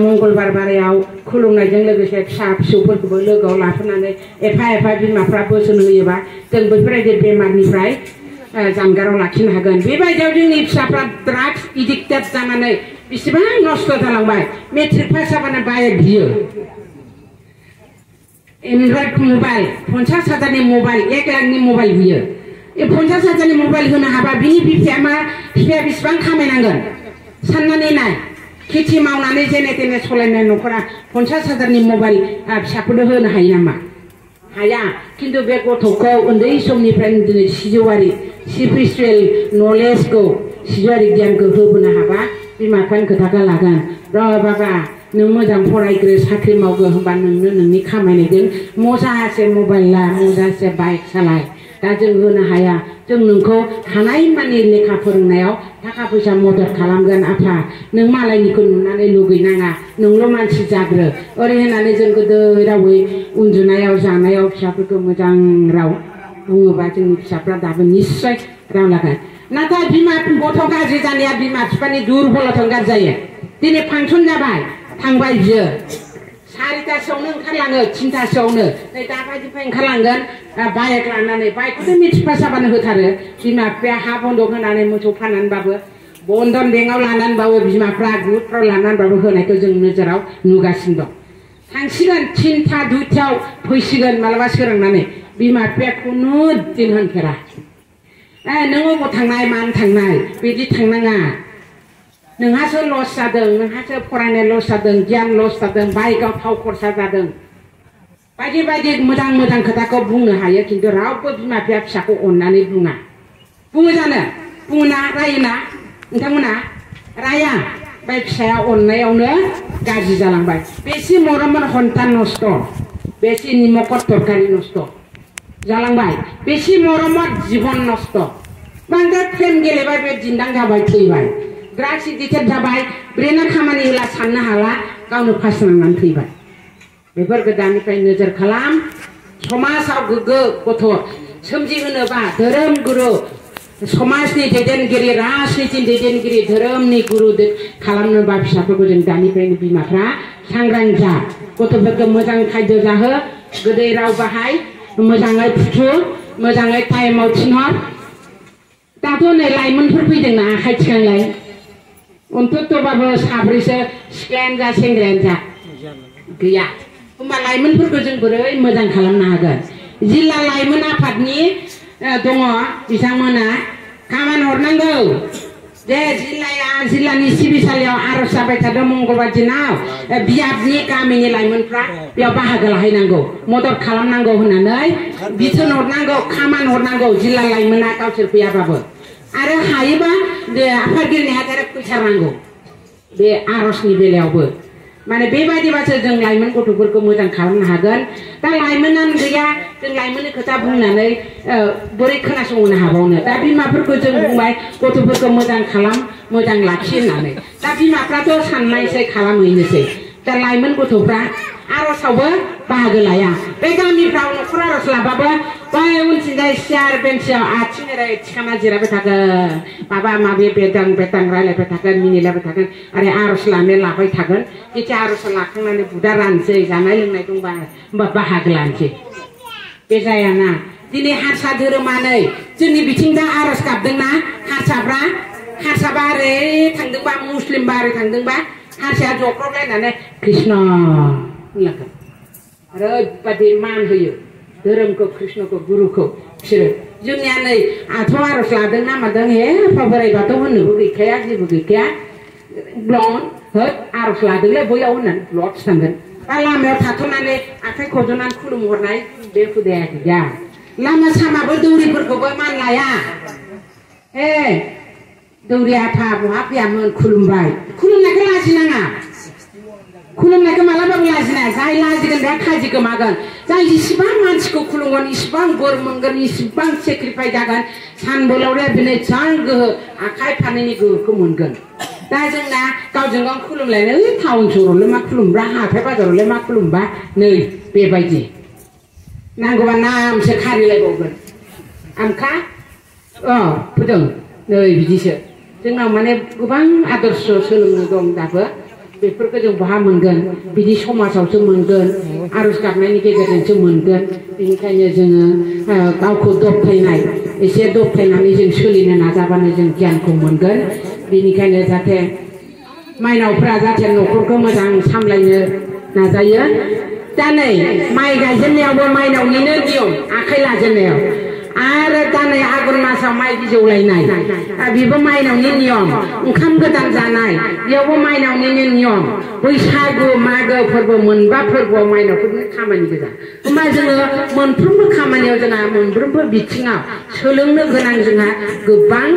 मंगलबार बारायाव खुलुमनायजों लोगोसे फिसा फिसौफोरखौबो लोगोआव लाफानानै एफा बिमाफ्रा बोसोन होयोबा जों बेफोरबायदि बेमारनिफ्राय जानगाराव लाखिनो हागोन बेबायदियाव जोंनि फिसाफ्रा ड्राग्स एडिक्टेड जानानै बेसेबां नस्थ' जालांबाय मेट्रिक पास जाबानो बाइक बियो एन्ड्रइड मबाइल 50,000 मबाइल 1 लाखनि मबाइल बियो 50,000 मबाइल होनो हाबा बिनि बिफाया बेसेबां खामायनांगोन साननानै नाय खेथि मावनानै जेने तेने सलायनाय न'खरा 50,000 मबाइल फिसाफोरनो होनो हायो नामा हाया किन्तु बे गथ'खौ उन्दै समनिफ्रायनो दिनै सिजौआरि स्पिरिचुवेल नलेजखौ सिजौआरि गियानखौ होबोनो हाबा बिमा बिफानि खोथाखौ लागोन र' बाबा नों मोजां फरायग्रो साख्रि मावगो होनबा नोंनो नोंनि खामायनायजों मजासे मबाइल ला मजासे बाइक सालाय दा जों होनो हाया जों नोंखौ हानायमानि लेखा फोरोंनायाव थाखा फैसा मदद खालामगोन आफा नों मालायनिखौ नुनानै लुगैनाङा नोंल' मानसि जाग्रो ओरै होननानै जों गोदै रावै उन्दुनायाव जानायाव फिसाफोरखौ मोजां राव बुङोबा जोंनि फिसाफ्रा दाबो निस्सय राव लागोन नाथाय बिमा गथ' गाज्रि जानाया बिमा बिफानि दुरबलताजों गाज्रि जायो दिनै फांसन जाबाय थांबाय बियो 4टासोआवनो ओंखारलाङो 3टासोआवनो नै दाबायदिनिफ्राय ओंखारलांगोन बाइक लानानै बाइकखौथ' मेट्रिक पास जाबानो होथारो बिमा बिफाया हा बन्दक होनानै मोसौ फाननानैबाबो बन्धन बेंकआव लानानैबाबो बिमाफ्रा ग्रुपफ्राव लानानैबाबो होनायखौ जों नोजोराव नुगासिनो दं थांसिगोन 3टा 2टायाव फैसिगोन मालाबा सोरांनानै बिमा बिफाया खुनु दिन होनफेरा नों अबाव थांनाय मानो थांनाय बिदि थांनाङा नोंहासो लस जादों नोंहासो फरायनाय लस जादों गियान लस जादों बाइकआव थाव खरसा जादों बायदि मोजां खोथाखौ बुंनो हायो किन्तु रावबो बिमा बिफाया फिसाखौ अननानै बुङो जानो बुङोना रायोना नोंथांमोना राया बे फिसाया अननायावनो गाज्रि जालांबाय बेसे मरमर हन्तान नस्त बेसे निमकर तरकारी नस्त जालांबाय बेसे मरमर जीवन नस्त बांद्राय प्रेम गेलेबाय बे दिन्दां जाबाय थैबाय ड्राग्स एडिक्टेड जाबाय ब्रेना खामानि होला साननो हाला गावनो फास नांनानै थैबाय बेफोरखौ दानिफ्राय नोजोर खालाम समाजाव गोग्गो गथ' सोमजिहोनोबा धोरोम गुरु समाजनि दैदेनगिरि राजनितिनि दैदेनगिरि धोरोमनि गुरु खालामनोबा फिसाफोरखौ जों दानिफ्रायनो बिमाफ्रा सांग्रां जा गथ'फोरखौ मोजां खायद' जाहो गोदै राव बाहाय मोजाङै फुथु मोजाङै टाइमाव थिनहर दाथ' नै लाइमोनफोर फैदोंना आखाइ थिखांलाय अन्ततबाबो साब्रैसो सिख्लायानो जा सेंग्रायानो जा गैया होमबा लाइमोनफोरखौ जों बोरै मोजां खालामनो हागोन जिल्ला लाइमोन आफादनि दङ बिथांमोना खामान हरनांगौ जे जिल्लानि सिबिसालियाव आरज जाबाय थादों मंगलबार दिनाव बियाबनि गामिनि लाइमोनफ्रा बेयाव बाहागो लाहैनांगौ मदद खालामनांगौ होननानै बिथोन हरनांगौ खामान हरनांगौ जिल्ला लाइमोना गावसोर फैयाबाबो आरो हायोबा आफादगिरिनि हाजारे फैथारनांगौ बे आरजनि बेलायावबो माने बेबायदिबासो जों लाइमोन गथ'फोरखौ मोजां खालामनो हागोन दा लाइमोनानो गैया जों लाइमोननि खोथा बुंनानै बोरै खोनासंनो हाबावनो दा बिमाफोरखौ जों बुंबाय गथ'फोरखौ मोजां खालाम मोजां लाखि होननानै दा बिमाफ्राथ' साननायसै खालामहैनोसै दा लाइमोन गथ'फ्रा आरजआवबो बाहागो लाया बे गामिफ्राव न'खर आरज लाबाबो बै उनथिंजाय सियार बेन्सआव आथिं ओरै थिखांना जिरायबाय थागोन माबा माबि बेदां रायलायबाय थागोन मिनिलायबाय थागोन आरो आरज लाबाय थागोन जेथिया आरज लाखांनानै बुदा रानसै जानाय लोंनाय दंबा होमबा बाहागो लानोसै बे जायाना दिनै हारसा धोरोमानै जोंनि बिथिं दा आरज गाबदोंना हारसाबा ओरै थांदोंबा मुस्लिमबा ओरै थांदोंबा हारसाया जख्रबलायनानै कृष्ण होनलांगोन ओरैबादि मान होयो धोरोमखौ कृष्णखौ गुरुखौ बिसोरो जोंनिया नै आथ' आरज लादों ना मादों हे आफा बोराइ बाथौ होननोबो गैखाया जेबो गैखाया ब्लन होद आरज लादोंलै बैयाव होननानै ब्लद थांगोन दा लामायाव थाथ'नानै आखाइ खज'नानै खुलुमहरनाय बे हुदाया गैया लामा सामाबो दौरिफोरखौबो मान लाया हे दौरि आफा बहा फैयामोन खुलुमबाय खुलुमनायखौ लाजिनाङा खुलुमनायखौ मालाबाबो लाजिनाङा जाय लाजिगोन बे खाजि गोमागोन जाय जेसेबां मानसिखौ खुलुमगोन इसिबां बोर मोनगोन इसिबां सेक्रिफाइस जागोन सानबोलावरिया बिनो जां गोहो आखाइ फारनैनि गोहोखौ मोनगोन दा जोंना गावजों गाव खुलुमलायनो टाउन सहरावलाय मा खुलुमब्रा हाथाय बाजारावलाय मा खुलुमबा नै बेबायदि नांगौबा नामसो खारिलायबावगोन आमखा फोदों नै बिदिसो जोंनाव माने गोबां आदर्श सोलोंनो दं दाबो बेफोरखौ जों बहा मोनगोन बिदि समाजावसो मोनगोन आरज गाबनायनि गेजेरजोंसो मोनगोन बेनिखायनो जोङो गावखौ दबथायनाय एसे दबथायनानै जों सोलिनो नाजाबानो जों गियानखौ मोनगोन बेनिखायनो जाहाथे माइनावफ्रा जाहाथे न'खरखौ मोजां सामलायनो नाजायो दा नै माइ गायजेननायावबो माइनावनिनो नियम आखाइ लाजेननायाव आरो दा नै आघन मासाव माइ बिजौलायनाय बेबो माइनावनि नियम ओंखाम गोदान जानाय बेयावबो माइनावनिनो नियम बैसागु मागो फोरबो मोनबा फोरबोआव माइनावफोरनि खामानि गोजा होमबा जोङो मोनफ्रोमबो खामानियाव जोंहा मोनफ्रोमबो बिथिङाव सोलोंनो गोनां जोंहा गोबां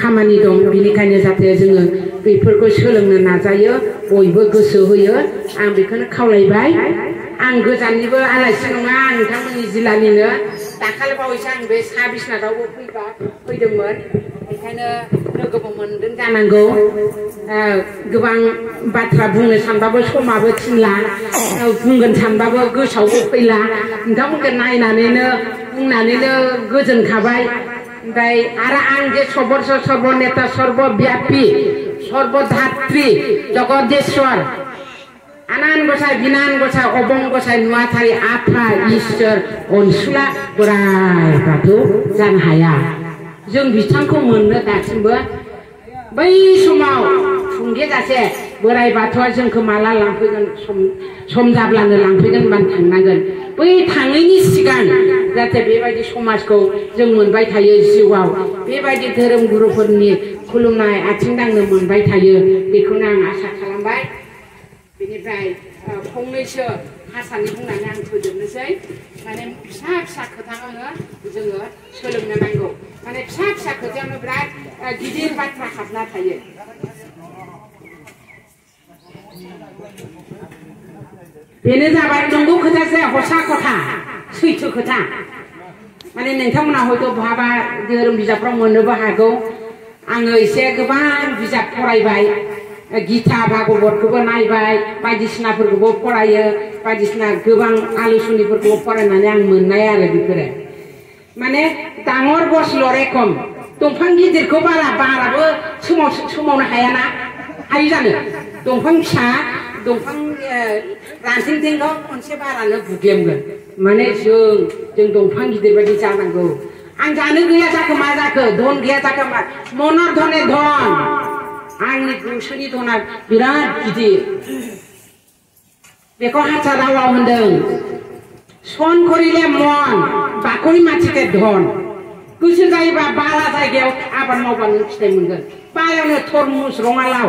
खामानि दं बेनिखायनो जाहाथे जोङो बेफोरखौ सोलोंनो नाजायो बयबो गोसो होयो आं बेखौनो खावलायबाय आं गोजाननिबो आलासि नङा आं नोंथांमोननि जिल्लानिनो दाखालि बावैसो आं बे सा बिसनाथावबो फैदोंमोन बेखायनो लोगोबो मोनदों जानांगौ गोबां बाथ्रा बुंनो सानबाबो समाबो थिनला बुंगोन सानबाबो गोसोआवबो फैला नोंथांमोनखौ नायनानैनो बुंनानैनो गोजोनखाबाय ओमफ्राय आरो आं जे सर्वनेता सर्वव्यापी सर्वधात्री जगदेश्वर आनान गसाय बिनान गसाय अबं गसाय नुवाथारि आफा इसोर अनसुला बोराइ बाथौ जानो हाया जों बिथांखौ मोननो दासिमबो बै समाव थुंगेजासे बोराइ बाथौआ जोंखौ माला लांफैगोन सम जाब्लानो लांफैगोन होनबानो थांनांगोन बै थाङैनि सिगां जाहाथे बेबायदि समाजखौ जों मोनबाय थायो जिउआव बेबायदि धोरोम गुरुफोरनि खुलुमनाय आथिं दांनो मोनबाय थायो बेखौनो आं आसा खालामबाय बेनिफ्राय फंनैसो हारसानि बुंनानै आं फोजोबनोसै माने फिसा फिसा खोथाखौनो जोङो सोलोंनो नांगौ माने फिसा फिसा खोथायावनो बिराद गिदिर बाथ्रा हाबना थायो बेनो जाबाय नंगौ खोथा जाया हसा खोथा सैथो खोथा माने नोंथांमोना हयथ' बहाबा धोरोम बिजाबफ्राव मोननोबो हागौ आङो एसे गोबां बिजाब फरायबाय गीता भागवतखौबो नायबाय बायदिसिनाफोरखौबो फरायो बायदिसिना गोबां आलुसनिफोरखौबो फरायनानै आं मोननाय आरो बेफोरो माने डाঙर गछ लरेखम दंफां गिदिरखौ बाराबो सोमावनो हायाना हायो जानो दंफां फिसा दंफां रानथेंथेंखौ खनसे बारानो बुग्लेमगोन माने जों दंफां गिदिर बायदि जानांगौ आं जानो गैया जाखो मा जाखो धन गैया जाखो मा मनार धने धन आंनि गोसोनि धना बिराद गिदिर बेखौ हारसा रावाव होनदों सन करिले मन बाकरि माथिके धन गोसो जायोबा बाला जायगायाव आबाद मावबा नों फिथाइ मोनगोन बालायावनो थरमुस रङालाव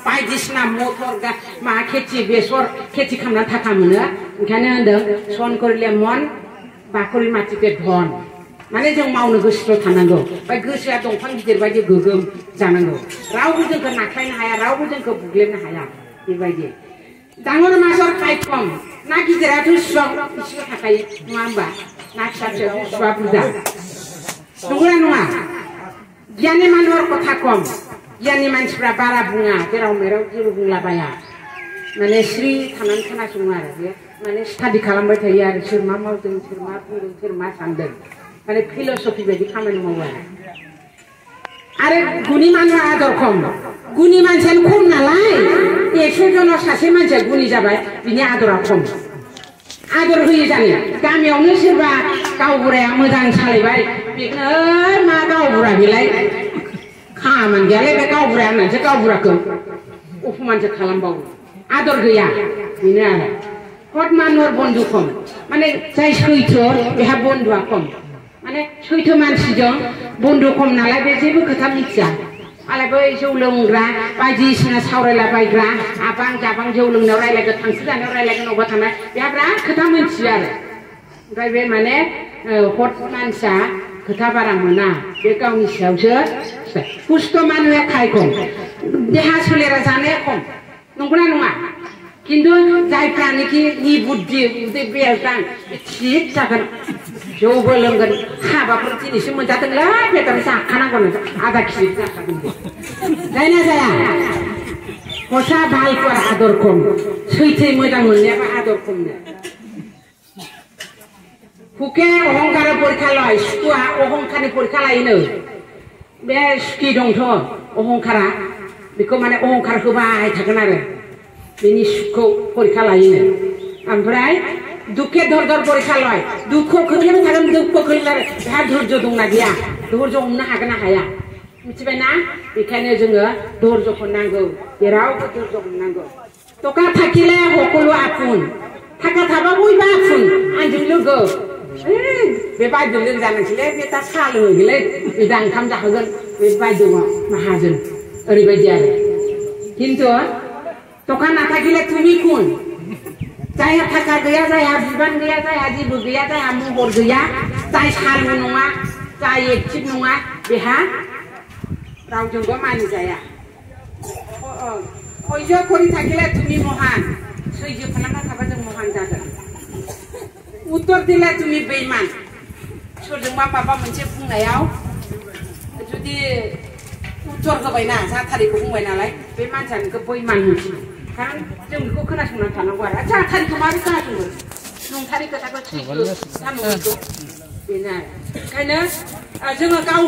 बायदिसिना मटर मा खेथि बेसर खेथि खालामना थाखा मोनो ओंखायनो होनदों सन करिले मन बाखरि माटिके धन माने जों मावनो गोसोल' थानांगौ ओमफ्राय गोसोआ दंफां गिदिर बायदि गोगोम जानांगौ रावबो जोंखौ नाख्लायनो हाया रावबो जोंखौ बुग्लेबनो हाया बेबायदि डाঙर माছৰ खाय खम ना गिदिराथ' सुवा इसेल' थाखायो नङा होमबा ना फिसा फिसायाव सुवा बुरजा नंगौना नङा गियानि মানুহৰ কথা खम गियानि मानसिफ्रा बारा बुङा जेराव मेराव जेबो बुंलाबाया माने स्रि थानानै खोनासङो आरो बे माने स्टाडि खालामबाय थायो आरो सोर मा मावदों सोर मा बुंदों सोर मा सानदों माने फिलसफि बायदि खामानि मावो आरो गुनि मानसिया आदर खम गुनि मानसियानो खम नालाय 100 जनाव सासे मानसिया गुनि जाबाय बिनि आदरा खम आदर होयो जानो गामियावनो सोरबा गावबुराया मोजां सालायबाय बेनो मा गावबुरा बेलाय खामानि गैयालाय बे गावबुराया होननानैसो गावबुराखौ अपमानसो खालामबावो आदर गैया बेनो आरो हद मानुर बन्धु खम माने जाय सैथो बेहा बन्धुआ खम माने सैथो मानसिजों बन्धु खम नालाय बे जेबो खोथा मिथिया मालाय बै जौ लोंग्रा बायदिसिना सावरायलाबायग्रा आबां जाबां जौ लोंनायाव रायलायगोन थांखु जानायाव रायलायगोन अबा थांनाय बेहा बिराद खोथा मिथियो आरो ओमफ्राय बे माने हद मानसिया खोथा बारा मोना बे गावनि सायावसो पुष्ट मानुया खाय खम देहा सोलेरा जानाया खम नंगौना नङा खिन्थु जायफ्रानोखि नि बुद्धि उदै बेरदां थिग जागोन जौबो लोंगोन हाबाफोर दिनैसो मोनजादोंलै बेदर जाखानांगौ आधा केजि जाखागोन जायना जाया हसा भालफोर आदर खम सैथो मोजां मोननायाबा आदर खमनो हुके अहंकार परीक्षा लय सुखुआ अहंकारनि परीक्षा लायोनो बे सुखि दंथ' अहंकारा बेखौ माने अहंकार होबाय थागोन आरो बेनि सुखखौ परीक्षा लायोनो ओमफ्राय दुखे धर धर परीक्षा लय दुखखौ खोख्लैबाय थागोन दुखखौ खोख्लैबाय बेहा धैर्य दंना गैया धैर्य हमनो हागोन ना हाया मिथिबायना बेखायनो जोङो धैर्यखौ नांगौ जेरावबो धैर्य हमनांगौ टका थाखिले हकलो आपुन थाखा थाबा बयबो आपुन आंजों लोगो बे बायद' लोंजानोसैलै बे दा साहा लोंहैगोनलै बे दा ओंखाम जाहोगोन बे बायद'आ माहाजोन ओरैबायदि आरो खिन्थु टका नाथाखिले तुमि कुन जायहा थाखा गैया जायहा बिबान गैया जायहा जेबो गैया जायहा महर गैया जाय सालु नङा जाय एक्टिभ नङा बेहा रावजोंबो मानिजाया सैज्य करि थाखिले तुमि महान सैज्य खालामना थाबा जों महान जागोन उत्तर दिले तुमि बेइमान सोरजोंबा माबा मोनसे बुंनायाव जुदि उत्तर होबायना जाथारिखौ बुंबाय नालाय बे मानसिया नोंखौ बेइमान मोनसिगोन कारण जों बेखौ खोनासंनानै थानांगौ आरो जाथारिखौ माबोरै खोनासंगोन नंथारि खोथाखौ सैथो साननांगौ बेनो आरो ओंखायनो जोङो गाव